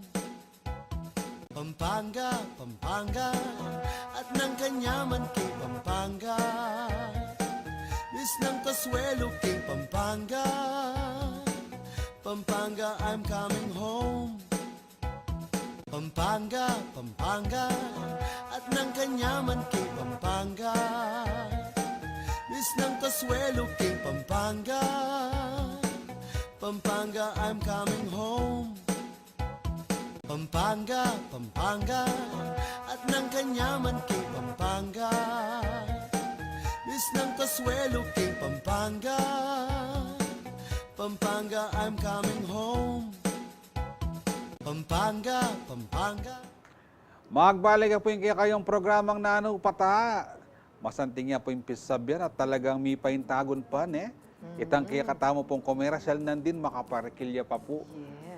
Pampanga, Pampanga, at nang kanyaman king Pampanga. Miss nang Consuelo king Pampanga. Pampanga, I'm coming home. Pampanga, Pampanga, at nang kanyaman king Pampanga. Miss nang Consuelo king Pampanga. Pampanga, I'm coming home. Pampanga, Pampanga, at nang kanyaman king Pampanga. Miss nang Consuelo king Pampanga. Pampanga, I'm coming home. Pampanga, Pampanga. Magbalik ya pu ing kekayung programang Nanu Pata. Masanting ya pu ing pisabyan at talagang mipaintagun pa, ne? Itang kekatamu pung komersyal nandin, makaparikil ya pa pu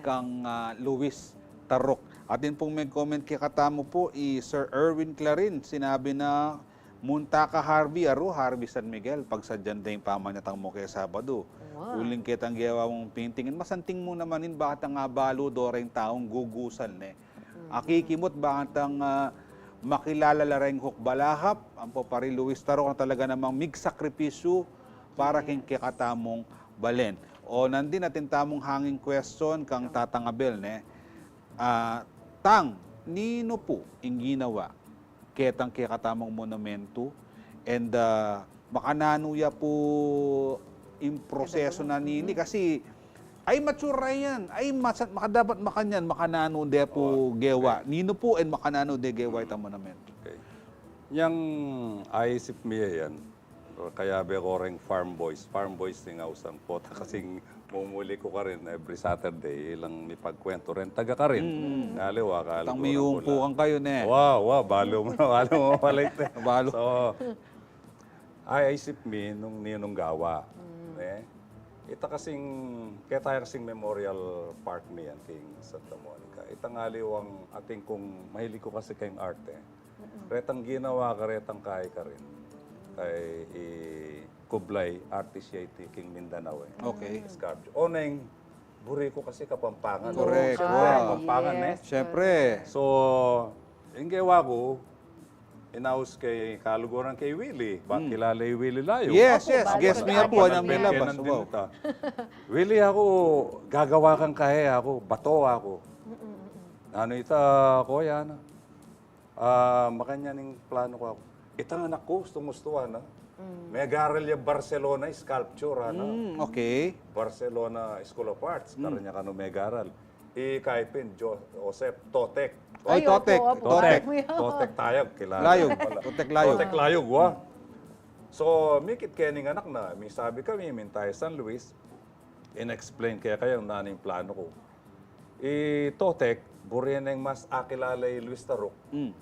kang, ah, Luis Taruk. Atin pung mag-comment kekatamu pu, i Sir Erwin Clarin, sinabi na, "Munta ka, Harvey, aru, Harvey San Miguel, pagsadyan da ing pamanyatang mu keng Sabadu. Uling ketang gewa mung painting, masanting mu naman in, bakit nga balu do reng taung gugusan, ne? Akikimut, bakit nga makilala la reng hukbalahap, ampo pa ri Luis Taruk, a talaga namang migsakripisyu para king kekatamung balen." O nandin atin tamung hanging question kang Tatang Abel, ne? Ah, Tang, ninu pu ing ginawa ketang kekatamung monumentu, and, ah, makananu ya pu ing prosesu na nini? Kasi, ay, mature yan. Ay, masa-, makadapat makanyan, makananu de pu gewa? Ninu pu and makananu de gewa itang monumentu? Okay. Yang aisip mi yan, kayabe ku reng farm boys. Farm boys ing ausan ku. Kasing mumuli ku karin every Saturday, ilang mipagkwentu ren taga karin. Aliwa, kalu itang miyumpukan kayu, ne? Wa, wa, balu mu, balu mu pala ita. Balu. So, ay, aisip mi nung ninung gawa, ne? Ita kasing, keta kasing Memorial Park mi yan king Santa Monica. Itang aliwang atin kung mahilig ku kasi keng arte. Retang ginawa ka, retang kai karin kay i Kublai, artist ya iti king Mindanao, e. Okay. Sculpture. O neng, buri ku kasi Kapampangan. Correct. Siyempre, wow. Kapampangan, e. Siyempre. So, ing gewa ku, inaus ke kaluguran kay Willie. Ba, kilala i Willie Layog? Yes, yes. Guest mi ya pu, anyang milabas. Wow. Willie, aku, gagawa kang kahe, aku, bato, aku. Nanu ita, kuya, na? Ah, makanyan ing planu ku, aku. Itang anak ku, gustung-gustu, ana. Megaral ya Barcelona sculpture, ana. Mm, okay. Barcelona School of Arts, karanya kanu megaral. I Kaipin, Jo-, Joseph Totek. Ay, Totek, oo, Totek. Totek Tayag, kilala. Layog, Totek Layog. Totek Layog, wa. So, mikit keni ing anak na, misabi kami, minta ya San Luis, in-explain kaya kaya nanu ing planu ku. I Totek, buri neng mas akilala i Luis Taruk. Mm.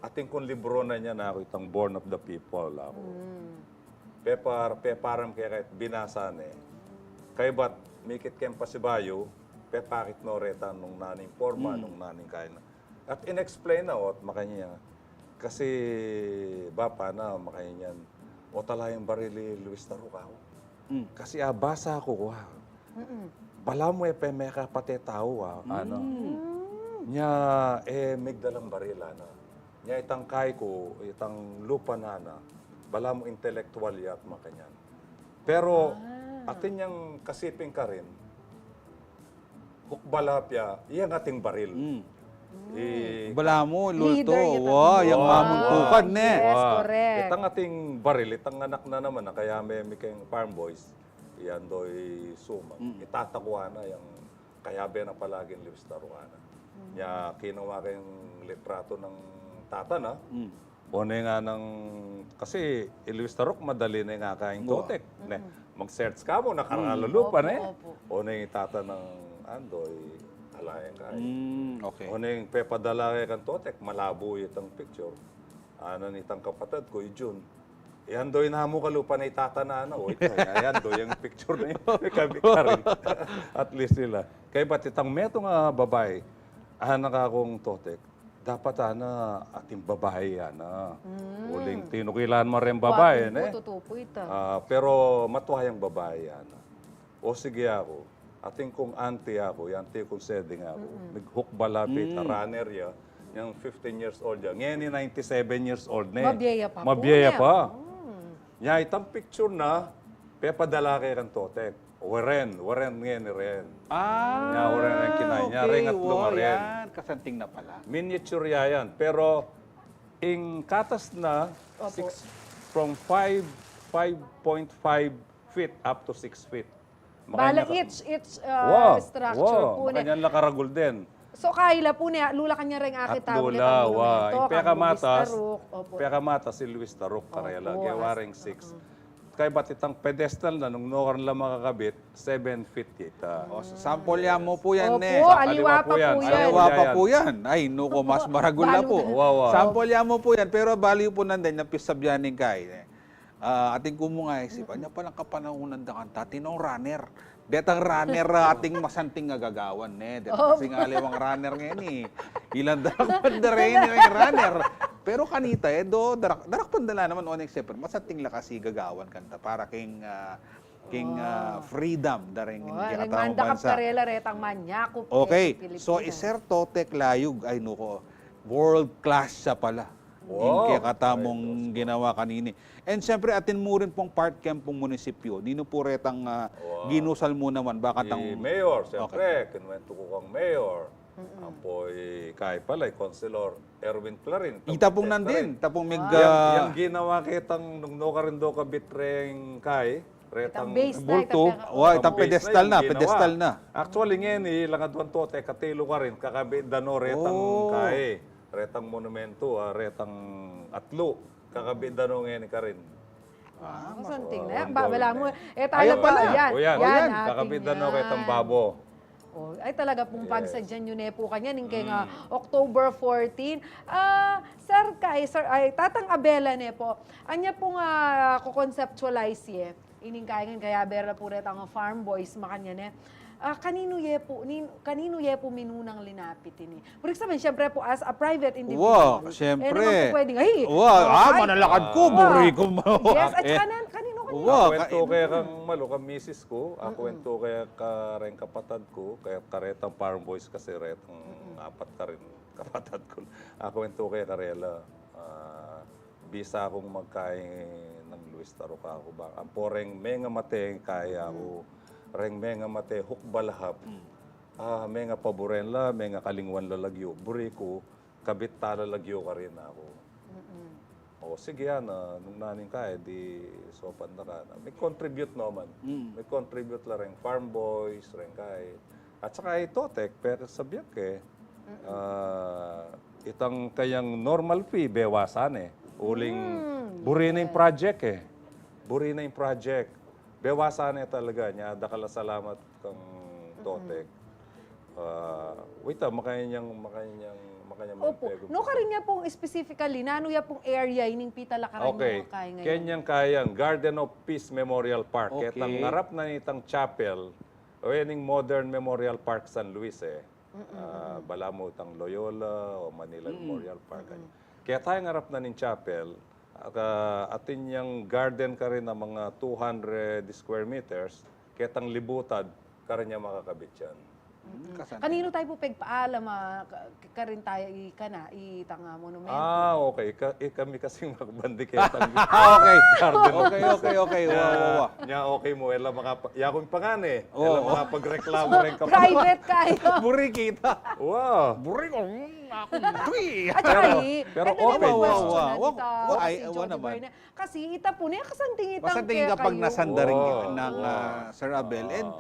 Atin kung libro na niya na aku, itang Born of the People, aku. Pepar-, peparam kaya kaya binasa ne. Kaybat, mikit keng pasibayu, pepakit no reta nung nanu ing porma, nung nanu ing kaina. At in-explain na, o, at makanyan. Kasi, bapa na, makanyan. O, tala ing baril i Luis Taruk, aku. Mm. Kasi, a, basa ku, wa. Balamu e pe mekapate tau, a, ana. Mm. Nya, e, migdalang baril, ana. Nya, itang kai ku, itang lupa na, ana. Balamu intelektual ya at makanyan. Pero, atin yang kasiping karin, hukbalahap ya, iya ing ating baril. Mm. I balamu, leader, multo, wa, yang mamuntukan, ne? Yes, correct. Itang ating baril, itang anak na naman, a kaya me, mi keng farm boys, i Andoy Sumang. Mm. Itatakuan na yang kayabe na palaging Luis Taruk, ana. Nya, kinuha keng litrato nang tata na. Mm. O ne nganang, kasi i Luis Taruk madali ne ngakang totek, ne? Mag-search ka mu, nakaralalupa, ne? Opo, opo. O ne itata nang Andoy, ala yang kaya. Mm, okay. O ne pepadala ke kang totek, malabo itang picture. Ana nitang kapatad ku, i Jun. I Andoy namu kalupa na itata na, o ita, i Andoy yang picture na yu. Kami karin. At least sila. Kaybat itang metung a babai, ana kakung totek, dapat ana atin babai ana. Mm. Uling tinukilan mu ring babai, ne? Tutu pu ita. Ah, pero matua yang babai ana. O sige aku, atin kung auntie aku, i auntie kung Seding aku, mighukbal la pin ita, runner ya, yang fifteen years old ya. Ngeni ninety-seven years old ne. Mabie ya pa pu. Mabie ya pa. Mm. Nya itang picture na, pepadala ke kang totek. Weren, weren ngeni ren. Ah, nya weren ren kinaya, nya okay, ren atlu nga ren. Yan. Kasanting na pala. Miniature ya yan. Pero, ing katas na, opo, six, from five, five point five feet up to six feet. Bale, makanya ka- each, each, uh, structure pu ne. Makanyan la karagul din. So, kaila pu ne, atlu la kanyan reng akit. Atlu la, wa. Ing pekamata, pekamata si Luis Taruk karela, gewa reng six. Kaybat itang pedestal na, nung nukarin la makakabit, seven feet ita. O, sample ya mu pu yan, ne? Opo, aliwa pa pu yan. Aliwa pa pu yan. Ay, nuko, mas maragul na pu. Wa, wa. Sample ya mu pu yan, pero bale yu pu nandin, napisabyan ning kai, ne? Ah, atin ku mu nga isipan, nya palang kapanahunan da kang tata, atin nong runner. Detang runner, ah, atin masanting a gagawan, ne? Detang singali wang runner ngeni. Ilan darakpan da reng runner. Pero kanita, e, do, darak, darakpan da la naman, o ne, siyempre, masanting la kasi gagawan kanta para king, ah, king, ah, freedom da reng kekatang bansa. Karela retang manyakup. Okay, so, i Sir Totek Layug, ay, nuko, world class ya pala. Ing kekatamung ginawa kanini. And siyempre, atin mu rin pung part keng pung munisipyo. Ninu pu retang, ah, ginusal mu naman, bakantang mayor, siyempre, kinuwentu ku kang mayor. Ampo i kai pala, i Councilor Erwin Clarin. Ita pung nandin, ita pung mig-, yang, ah, yang ginawa ketang nung nukarin do kabit reng kai, retang bultu. Wa, itang pedestal na, pedestal na. Actually, ngeni, langaduang totek, katilu karin, kakabit da no retang kai, retang monumentu, ah, retang atlu, kakabit da no ngeni karin. Ah, something na yan. Bala mu, e, tayo pa na. Yan, yan, kakabit da no retang babo. O, ay, talaga pung pagsadyan yu ne pu kanyan, ning keng, ah, October fourteen. Ah, Sir Kai, Sir, ay, Tatang Abela ne pu, anya pung, ah, ko-conceptualize ye ining kai ngan, kaya bera pu retang farm boys, makanyan ne. Ah, kaninu ye pu, nin-, kaninu ye pu minunang linapit ini? Buri ku sabihin, siyempre pu, as a private individual. Wa, siyempre. E naman pu pwedeng, ay, wa, ah, manalakad ku, buri ku ma-, yes, at saka nan-, kaninu, kaninu? Wa, akuwentu ke kang malu, kang misis ku, akuwentu ke kareng kapatad ku, kaya karetang farm boys kasi retang apat karin kapatad ku. Akuwentu ke karela, ah, bisa kung magkai nang Luis Taruk aku ba. Ampo reng mengamate kai aku, reng mengamate hukbalahap. Ah, mengapaburen la, mengakalingwan la lagyu. Buri ku, kabit ta la lagyu karin aku. O, sige, ana, nung naning kai, di sopan da ka na. May contribute naman. May contribute la reng farm boys, reng kai. At saka i Totek, pero sabian ke, ah, itang kayang normal fee, bewasan e. Uling, buri na ing project e. Buri na ing project. Bewasan e talaga. Nya, dakal a salamat kang Totek. Ah, wait, ah, makanyang, makanyang, makanyang. Opo. Nukarin ya pung specifically, nanu ya pung area ining pita la karin yu kai ngayon? Kenyang kayang Garden of Peace Memorial Park. Okay. Ketang arap na nitang chapel, o, ining modern Memorial Park San Luis e. Ah, bala mu itang Loyola o Manila Memorial Park. Keta yang arap na ning chapel, aka, atin yang garden karin a mga two hundred square meters, ketang libutad, karin ya makakabit yan. Kaninu tayo pu pegpaalam, ah, ka-, karin tayo i-, kana, itang, ah, monumento? Ah, okay. Ka-, i-, kami kasing makabandi ketang garden. Ah, okay. Okay, okay, okay. Wa, wa, wa. Nya, okay mu, e la makapa-, yaku ing pangan e. E la makapagreklamo reng kapatad. Private kayo. Buri kita. Wa. Buri ku, mm, aku, buri. At saka, pero, pero open. Wa, wa, wa. Kasi ita pu ne, kasanting itang, kasanting kapag nasanda rin nang, ah, Sir Abel. And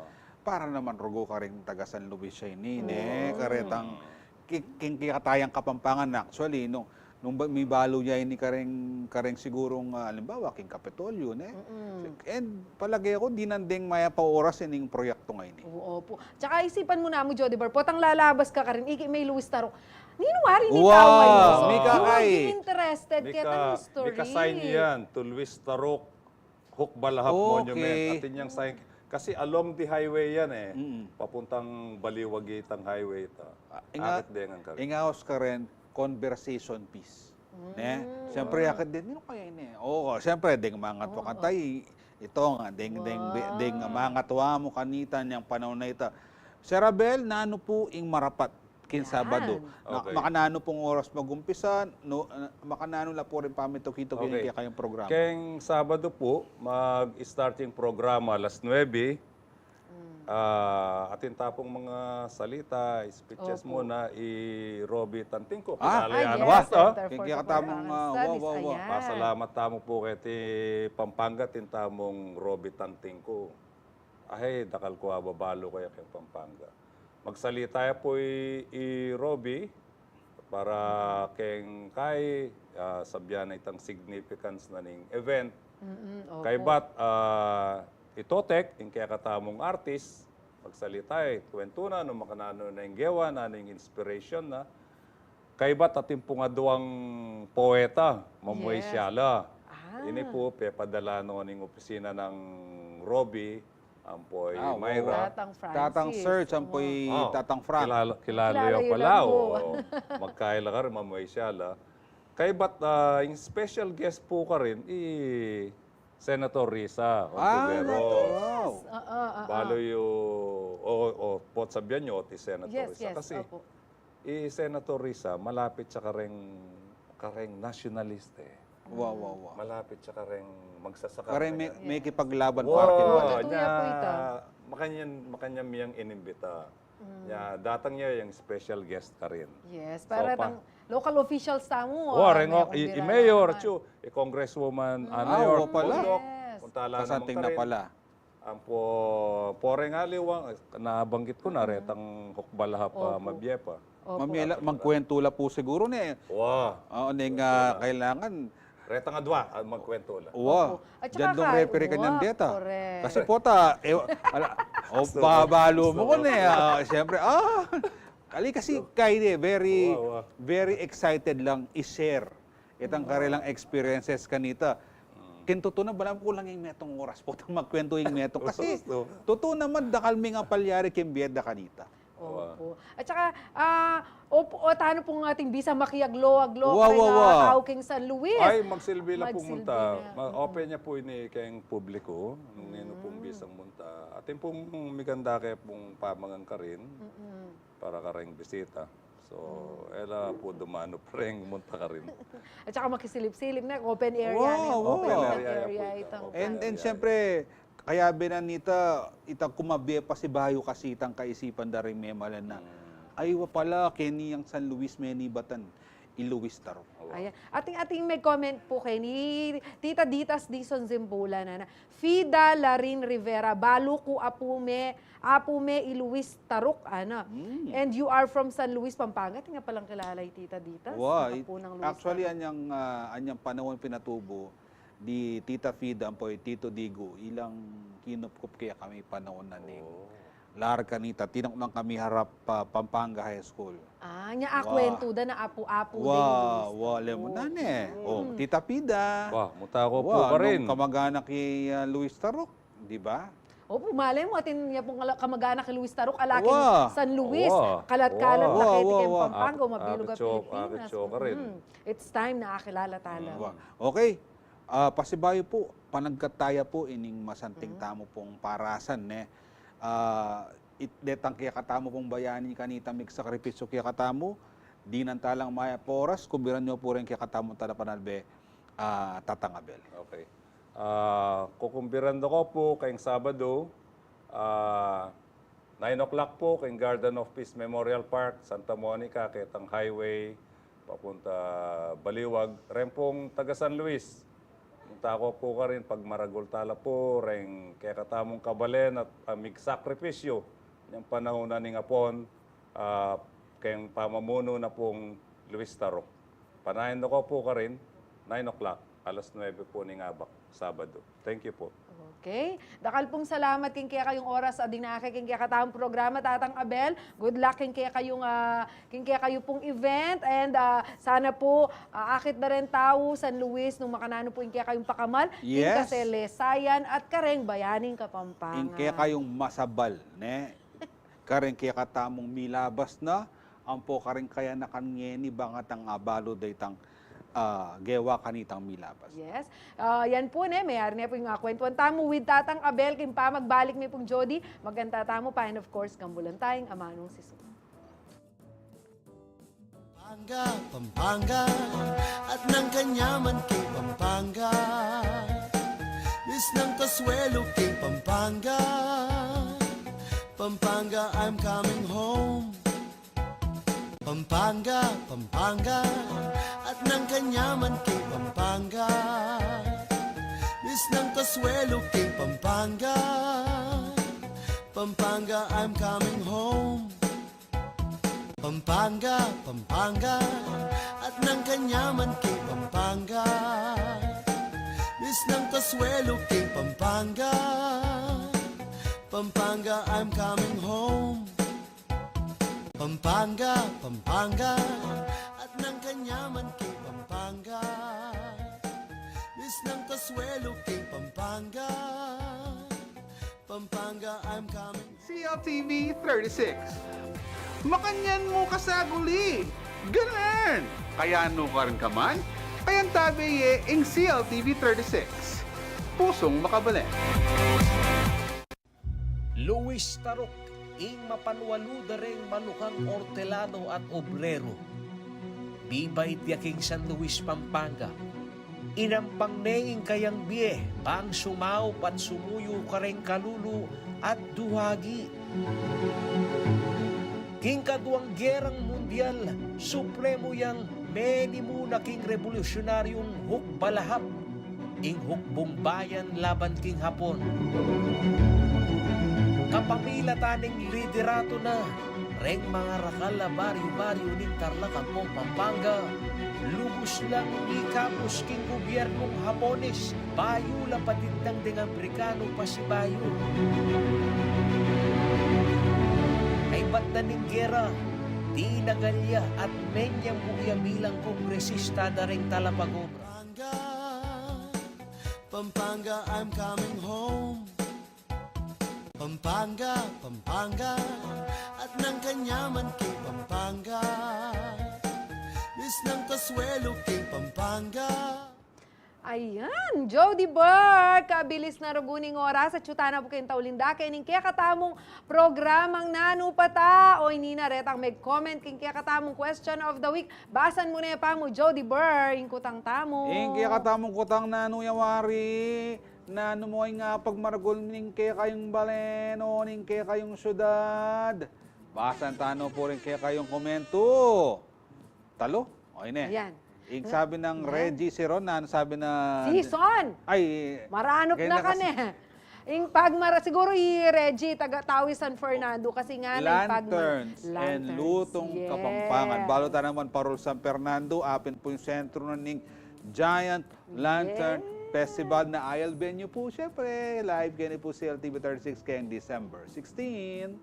para naman rugu karing taga San Luis ini, ne? Karetang ki-, king kekatayang Kapampangan, actually, nung nung ba, mibalu ya ini kareng, kareng sigurung, ah, alimbawa, king Kapitolyo, ne? Mm-mm. And palage ku, dinan deng mayap a oras ining proyektu ngeni. Oo, opo. Tsaka isipan mu namu, Jody Bar, potang lalabas ka karin, iki me i Luis Tarok. Ninu wari ini? Wow, tau ngayon. So, mika, you will be interested keta history. Mika, mika sign yan, to Luis Tarok, Hukbalahap Monument. Okay. Atin yang sign. Kasi along the highway yan e. Mm. Papuntang Baliwag itang highway ita. Ah, inga-, akit dengan karin. Ingaus karin, conversation piece. Ne? Mm. Siyempre, akit din, ninu kaya ini? Oo, siyempre, deng mangatua kanita, i-, ito nga, deng, deng, deng mangatua mu kanita niyang panaun a ita. Sir Abel, nanu pu ing marapat king Sabado? Yan. Na, okay. Makananu pung oras magumpisa, no, ah, makananu la pu ring pamituki-tuki ning kekayung programa? Keng Sabado pu, mag-start ing programa alas nuebe. Mm. Ah, atin ta pung mga salita, speeches muna, i Roby Tantingco. Ah, kilala ya naman ita. Keng kekatamung, ah, wa, wa, wa. Pasalamat tamu pu keti Pampanga, atin tamung Roby Tantingco. Ahe, dakal ku ababalu kaya keng Pampanga. Magsalita ya pu i, i Roby para keng kai, ah, sabian na itang significance na ning event. Mm-mm, opo. Kaybat, ah, i Totek, ing kekatamung artist, magsalita ya, kwentu na nung makananu na ing gewa, nanu ing inspiration na. Kaybat atin pung aduang poeta, Mamuay Siala. Yes. Ah. Ini pu, pepadala no ning opisina nang Roby, ampo i Myra. Tatang Francis. Tatang Serge, ampo i Tatang Frank. Kilala, kilala yu pala, o. Magkaila karin, Mamuay Siala. Kaybat, ah, ing special guest pu karin, i Senator Risa Ontiveros. Ah, Senator Risa. Wow. Oo, oo. Balu yu, o, o, pot sabian yu, ot i Senator Risa. Yes, yes, opo. Kasi i Senator Risa, malapit ya kareng, kareng nasyonalista e. Wa, wa, wa. Malapit ya kareng magsasaka. Kareng me-, mekipaglaban party. Wa, nya, makanyan, makanyan miyang inimbita. Mm. Nya, datang ya yang special guest karin. Yes, para pa- tang local officials tamu, wa, reng, i, i mayor, chu, i Congresswoman Ana York Bundok. Yes. Punta la naman karin. Ampo, poreng aliwang, nabanggit ku na, retang Hukbalahap, ah, mabie pa. Opo. Mamie la, magkwentu la pu siguru ne. Wa. Oo, neng, ah, kailangan. Retang adwa, ah, magkwentu la. Wa. Opo. At saka diyan dong referee kanyang deta. Correct. Kasi pota, e, ala, o, babalu mu ku ne, ah, siyempre, ah, kali kasi kayi de, very, very excited lang i-share itang karelang experiences kanita. Mm. King tutu na, balamu kulang ing metung oras potang magkwentu ing metung. Kasi tutu naman, dakal ming apalyari king bie da kanita. Opo. At saka, ah, opo, o, tano pung ating bisa makiaglo-aglo, wa, wa, wa, keng San Luis. Ay, magsilbi la pung munta. Open ya pu ini keng publiko, nung ninu pung bisang munta. Atin pung miganda ke pung pamangan karin. Mm-mm. Para kareng bisita. So, e la pu dumanu pa reng munta karin. At saka makisilip-silip na, open area na, open area itang. And, and siyempre, kayabe na nita, itang kumabie pasibayu kasi itang kaisipan da ring memalan na, ay, wa pala, keni yang San Luis menibatan, i Luis Tarok. Ayan. Ating, ating me-comment pu keni Tita Ditas Dizon Zimbulan, ana. Fida Larin Rivera, balu ku apu me, apu me i Luis Tarok, ana. Mm. And you are from San Luis, Pampanga. Atin ya palang kilala i Tita Ditas, wa, apu nang Luis Tarok. Actually, anyang, ah, anyang panaun pinatubu di Tita Fida ampo i Tito Digo, ilang kinupkup kekami panaun na ning larak kanita, tinaknang kami harap, ah, Pampanga High School. Ah, nya akwentu da na apu-apu ding Luis Tarok. Wa, wa, lemu na ne. O, Tita Fida. Wa, munta ku pu karin. Nung kamag-anak i, ah, Luis Tarok, di ba? Opo, malay mu, atin ya pung ala-, kamag-anak i Luis Tarok, ala king San Luis. Kalat-kalat na keti keng Pampanga, mabilug a Pilipinas. It's time na akilala tala. Wa. Okay. Ah, pasibayu pu, panagkat taya pu ining masanting tamu pung parasan, ne? Ah, it-, detang kekatamu pung bayani kanita migsakripisyu kekatamu, dinan talang mayap a oras, kumbiran yu pu reng kekatamung talapanalbe, ah, Tatang Abel. Okay. Ah, kukumbiran da ko pu keng Sabado, ah, nine o'clock pu, keng Garden of Peace Memorial Park, Santa Monica, ketang highway, papunta Baliwag, reng pung taga San Luis. Munta ko pu karin, pagmaragul tala pu reng kekatamung kabalen at, ah, migsakripisyu neng panaun na ning Apon, ah, keng pamamunu na pung Luis Tarok. Panayan da ko pu karin, nine o'clock, alas nuebe pu ning abak, Sabado. Thank you pu. Okay. Dakal pung salamat king kekayung oras a dinake king kekatamung programa, Tatang Abel. Good luck king kekayung, ah, king kekayu pung event. And, ah, sana pu, ah, akit da ring tau San Luis nung makananu pu ing kekayung pakamal. King Yes. kasalesayan at kareng bayaning Kapampangan. Ing kekayung masabal, ne? Kareng kekatamung milabas na, ampo kareng kayanakan ngeni, bang atang abalu da itang, ah, gewa kanitang milabas. Yes. Ah, yan pu, ne, mayari ne pu ing, ah, kwentuan tamu with Tatang Abel king pamagbalik mi pung Jody. Magkanta tamu pa, and of course, gambulan tayung amanung sisu. Pampanga, Pampanga, at nang kanyaman king Pampanga. Misnang kasuelo king Pampanga. Pampanga, I'm coming home. Pampanga, Pampanga, at nang kanyaman king Pampanga. Misnang kasuelo king Pampanga. Pampanga, I'm coming home. Pampanga, Pampanga, at nang kanyaman king Pampanga. Misnang kasuelo king Pampanga. Pampanga, I'm coming home. Pampanga, Pampanga, at nang kanyaman king Pampanga. Misnang kasuelo king Pampanga. Pampanga, I'm coming. C L T V thirty-six. Makanyan mu kasaguli. Ganun! Kaya nu karin ka man? Kayang tabe ye ing C L T V thirty-six. Pusung makabalen. Luis Taruk, ing mapanwalu da reng malukang ortelano at obrero. Bibait ya king San Luis, Pampanga. Inampang ne ing kayang bie, bang sumaup at sumuyu kareng kalulu at duhagi. King kaduang gerang mundial, supremu yang menimuna king rebolusyunaryung hukbalahap, ing hukbong bayan laban king Hapon. Kapamilatan ning liderato na, reng mangarakal a baryu-baryu ning Tarlac ampong Pampanga, lubus lang ikabus king gubyernung Hapones, bayu la patindang deng Amerikanu pasibayu. Kaybat na ning gera, tinagal ya at menyambu ya bilang kongresista da reng talapagobra. Pampanga, Pampanga, I'm coming home. Pampanga, Pampanga, at nang kanyaman king Pampanga. Misnang kasuelo king Pampanga. Ayan, Jody Burr, kabilis na rugu ning oras at atyu tana pu king tauling dake ning kekatamung programang Nanu pa ta. O ini na retang meg-comment king kekatamung question of the week. Basan mu ne pa mu, Jody Burr, ing kutang tamu. Ing kekatamung kutang, nanu ya wari, nanu mu ing apagmaragul ning kekayung balen o ning kekayung syudad? Basan tanu pu ring kekayung komentu. Talo? O, ine. Ayan. Ing sabi nang Reggie Siron, nanu sabi na? Season! Ay, maranup na ka ne. Ing pagmara-, siguro i Reggie, taga Tawi, San Fernando, kasi nga na ing pagmara-, Lanterns and Lutong Kapampangan. Balu ta naman parul San Fernando, apin pu ing sentro na ning Giant Lantern Festival na ayal venue pu, syempre, live keni pu C L T V thirty-six keng December sixteen.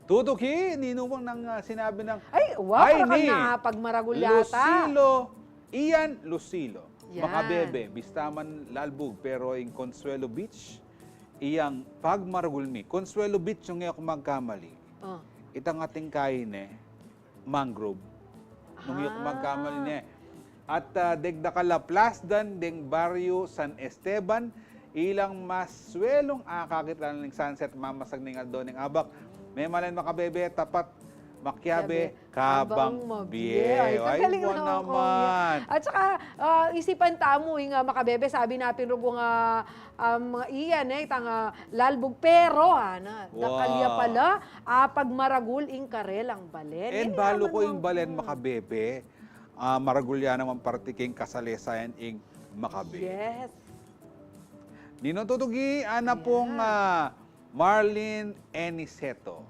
Tutuki, ninu mang nang, ah, sinabi nang, ay, wow, ay, para kang ni napagmaragul yata. Lucilo, Ian Lucilo. Yan. Makabebe, bista man lalbug, pero ing Consuelo Beach, iyang pagmaragul mi. Consuelo Beach, nung e ku magkamali. Oh. Itang ating kaine, mangrove. Nung e ku magkamali ne. At, ah, deng dakal a plasdan deng baryo San Esteban, ilang masuelung akakit lalu ning sunset, mamasag ning aldo ning abak. Memalen makabebe, tapat, makiabe, kabang mabie. Ay, galing naman. At saka, ah, isipan tamu, ing, ah, makabebe, sabi na pin rugu nga, ah, mga iyan, e, itang, ah, lalbug, pero, ana, dakal ya pala, apagmaragul ing karelang balen. And balu ku ing balen makabebe, ah, maragul ya naman parti king kasalesayan ing makabebe. Yes. Ninu, Tutuki, ana pung, ah, Marlene Aniceto.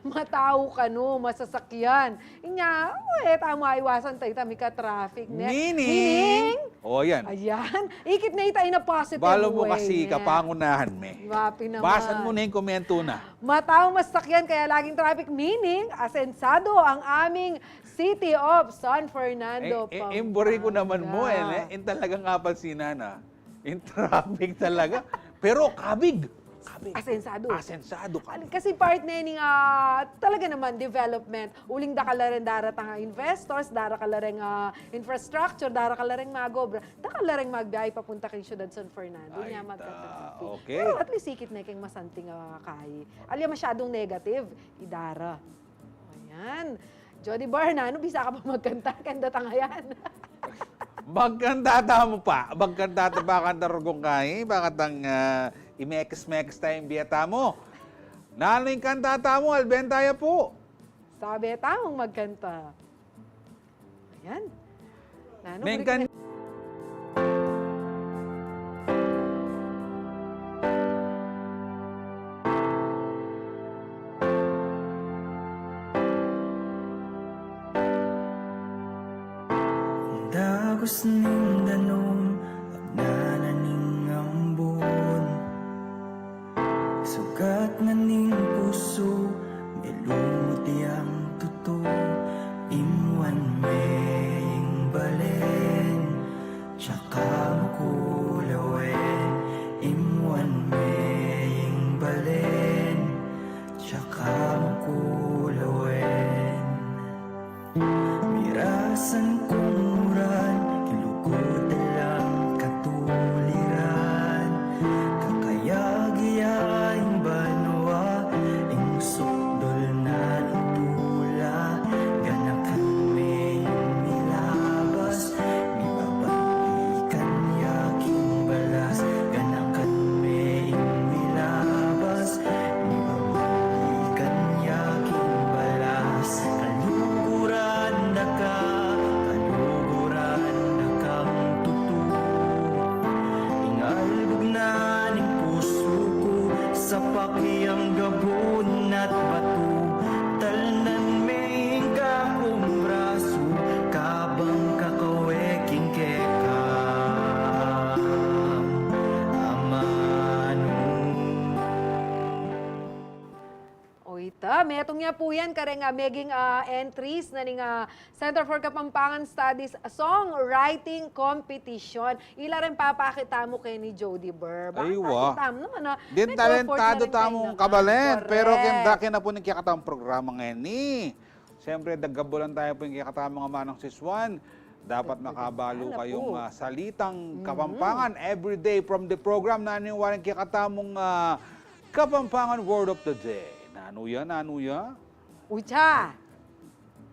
Matau kanu masasakyan. Inya, e tamu maiwasan tayta mika-traffic, ne? Meaning? Meaning? O, yan. Ayan. Ikit ne ita in a positive way, ne? Balu mu kasi kapangunahan me. Mapi naman. Basan mu ne ing komento na. Matau masasakyan kaya laging traffic, meaning asensado ang aming City of San Fernando, Pampanga. E, e, ing buri ku naman mu, e, ne? Ing talagang kapansinan, a. Ing traffic talaga. Pero kabig. Kabig. Asensado. Asensado, kabig. Kasi part ne ning, a, talaga naman, development. Uling dakal la reng daratang, a, investors, darakal la reng, a, infrastructure, darakal la reng mag-obra, dakal la reng magbiyahe papunta king syudad San Fernando. Ay, nya ta, magka-traffic. Okay. Pero at least ikit ne keng masanting, a, kayi. Alyang masyadung negative, idara. Ayan. Jody Bar, nanu, bisa ka pa magkanta? Keng datang ayan. Magkanta tamu pa. Magkanta ta pa, kanta rugong kayi. Bakatang, a, imekis-mekis tayang bie tamu. Nanu ing kanta tamu, alben taya pu. Sabe tamung magkanta. Ayan. Nanu, mengkan- Ang dagos ning danum, agnanan ning ambun. Sugat na ning pusu, milumuti ang tutu, imwan me ing balen, tsaka mu ku lawen, imwan me ing balen, tsaka mu ku lawen. Mirasan kung uran, kilugud lang katuliran. Kakayag ya ing banua, ing sukdul na ning tula. Ganakan me ing milabas, mibabalikan ya king balas. Ganakan me ing milabas, mibabalikan ya king balas. Kaluguran da ka, kaluguran da kang tutu. Ing albug na ning pusu ku, sapak yang gabun at batu. Talnan me ing kakung brasu, kabang kakawe king keka. Amanu. O ita, metung ya pu yan kareng, a, meging, a, entries na ning, a, Center for Kapampangan Studies Songwriting Competition. Ila reng papakit tamu keni Jody Bar. Ay, wa. Bakit pakit tamu naman, a, din talentado tamung kabalen, pero keng dake na pu ning kekatamung programa ngeni. Siyempre, dagabulan taya pu ing kekatamung amanung siswan. Dapat makabalu kayung, a, salitang Kapampangan every day from the program. Nanu ing waring kekatamung, a, Kapampangan word of the day? Nanu ya, nanu ya? Ucha.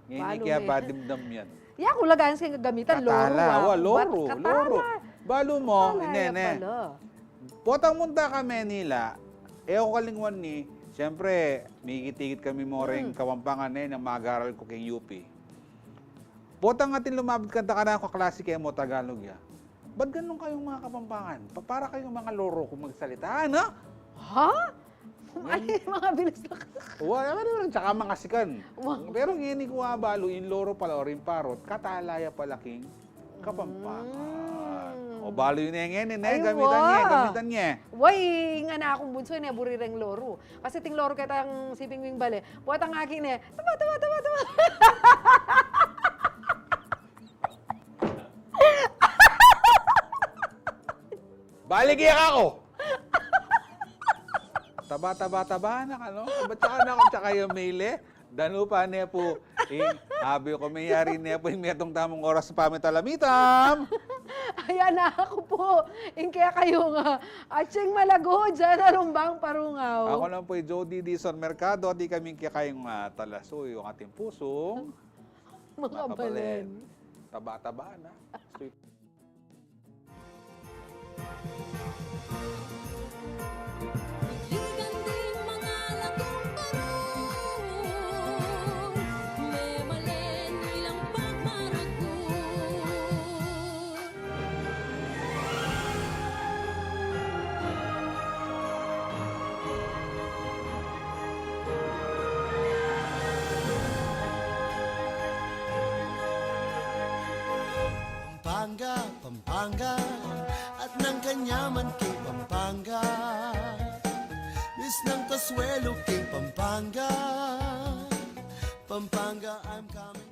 Ngeni kaya badimdam yan. Ya, kulagan sa gagamitan, loru, katala, wa, loru, loru. Balu mu, ine, ne. Potang munta ka Manila, e ku kalingwan ni, siyempre, mikit-ikit kami mu ring Kapampangan, e, nung mag-aral ku keng U P. Potang atin lumapit kanta, kanan kaklase ke mu, Tagalog ya. Ba't ganun kayung mga Kapampangan? Pa-, para kayung mga loro kung magsalita, ano? Ha? Ay, mga bilis na. Wa, wa, wa, tsaka mga sikan. Pero ngeni ku abalu, ing loro pala o ring parot, katala ya pala king Kapampangan. O, balu yu ne ngeni, ne, gamitan ye, gamitan ye. Wa, ing anak kung bunsu, ne, buri reng loro. Kasi ting loro ketang siping ming bale. Buat ang aki, ne, taba, taba, taba, taba. Balik ya ka ko. Taba, taba, taba na ka, no? Ba't saka na ako, tsaka yung mail, e? Danu pa ne pu ing abi ku, meyari ne pu ing metung tamung oras pamitalamitam. Ayan na aku pu, ing kekayu nga atsing malagu dyan a rumbang parungaw. Aku naman pu i Jody Dizon Mercado, at ikami ing kekayung, a, talasuyu, ing ating pusung makabalen. Makabalen. Taba-taba na. Sweet. Pampanga, at nang kanyaman keng Pampanga, misnang kasuelo keng Pampanga. Pampanga, I'm coming.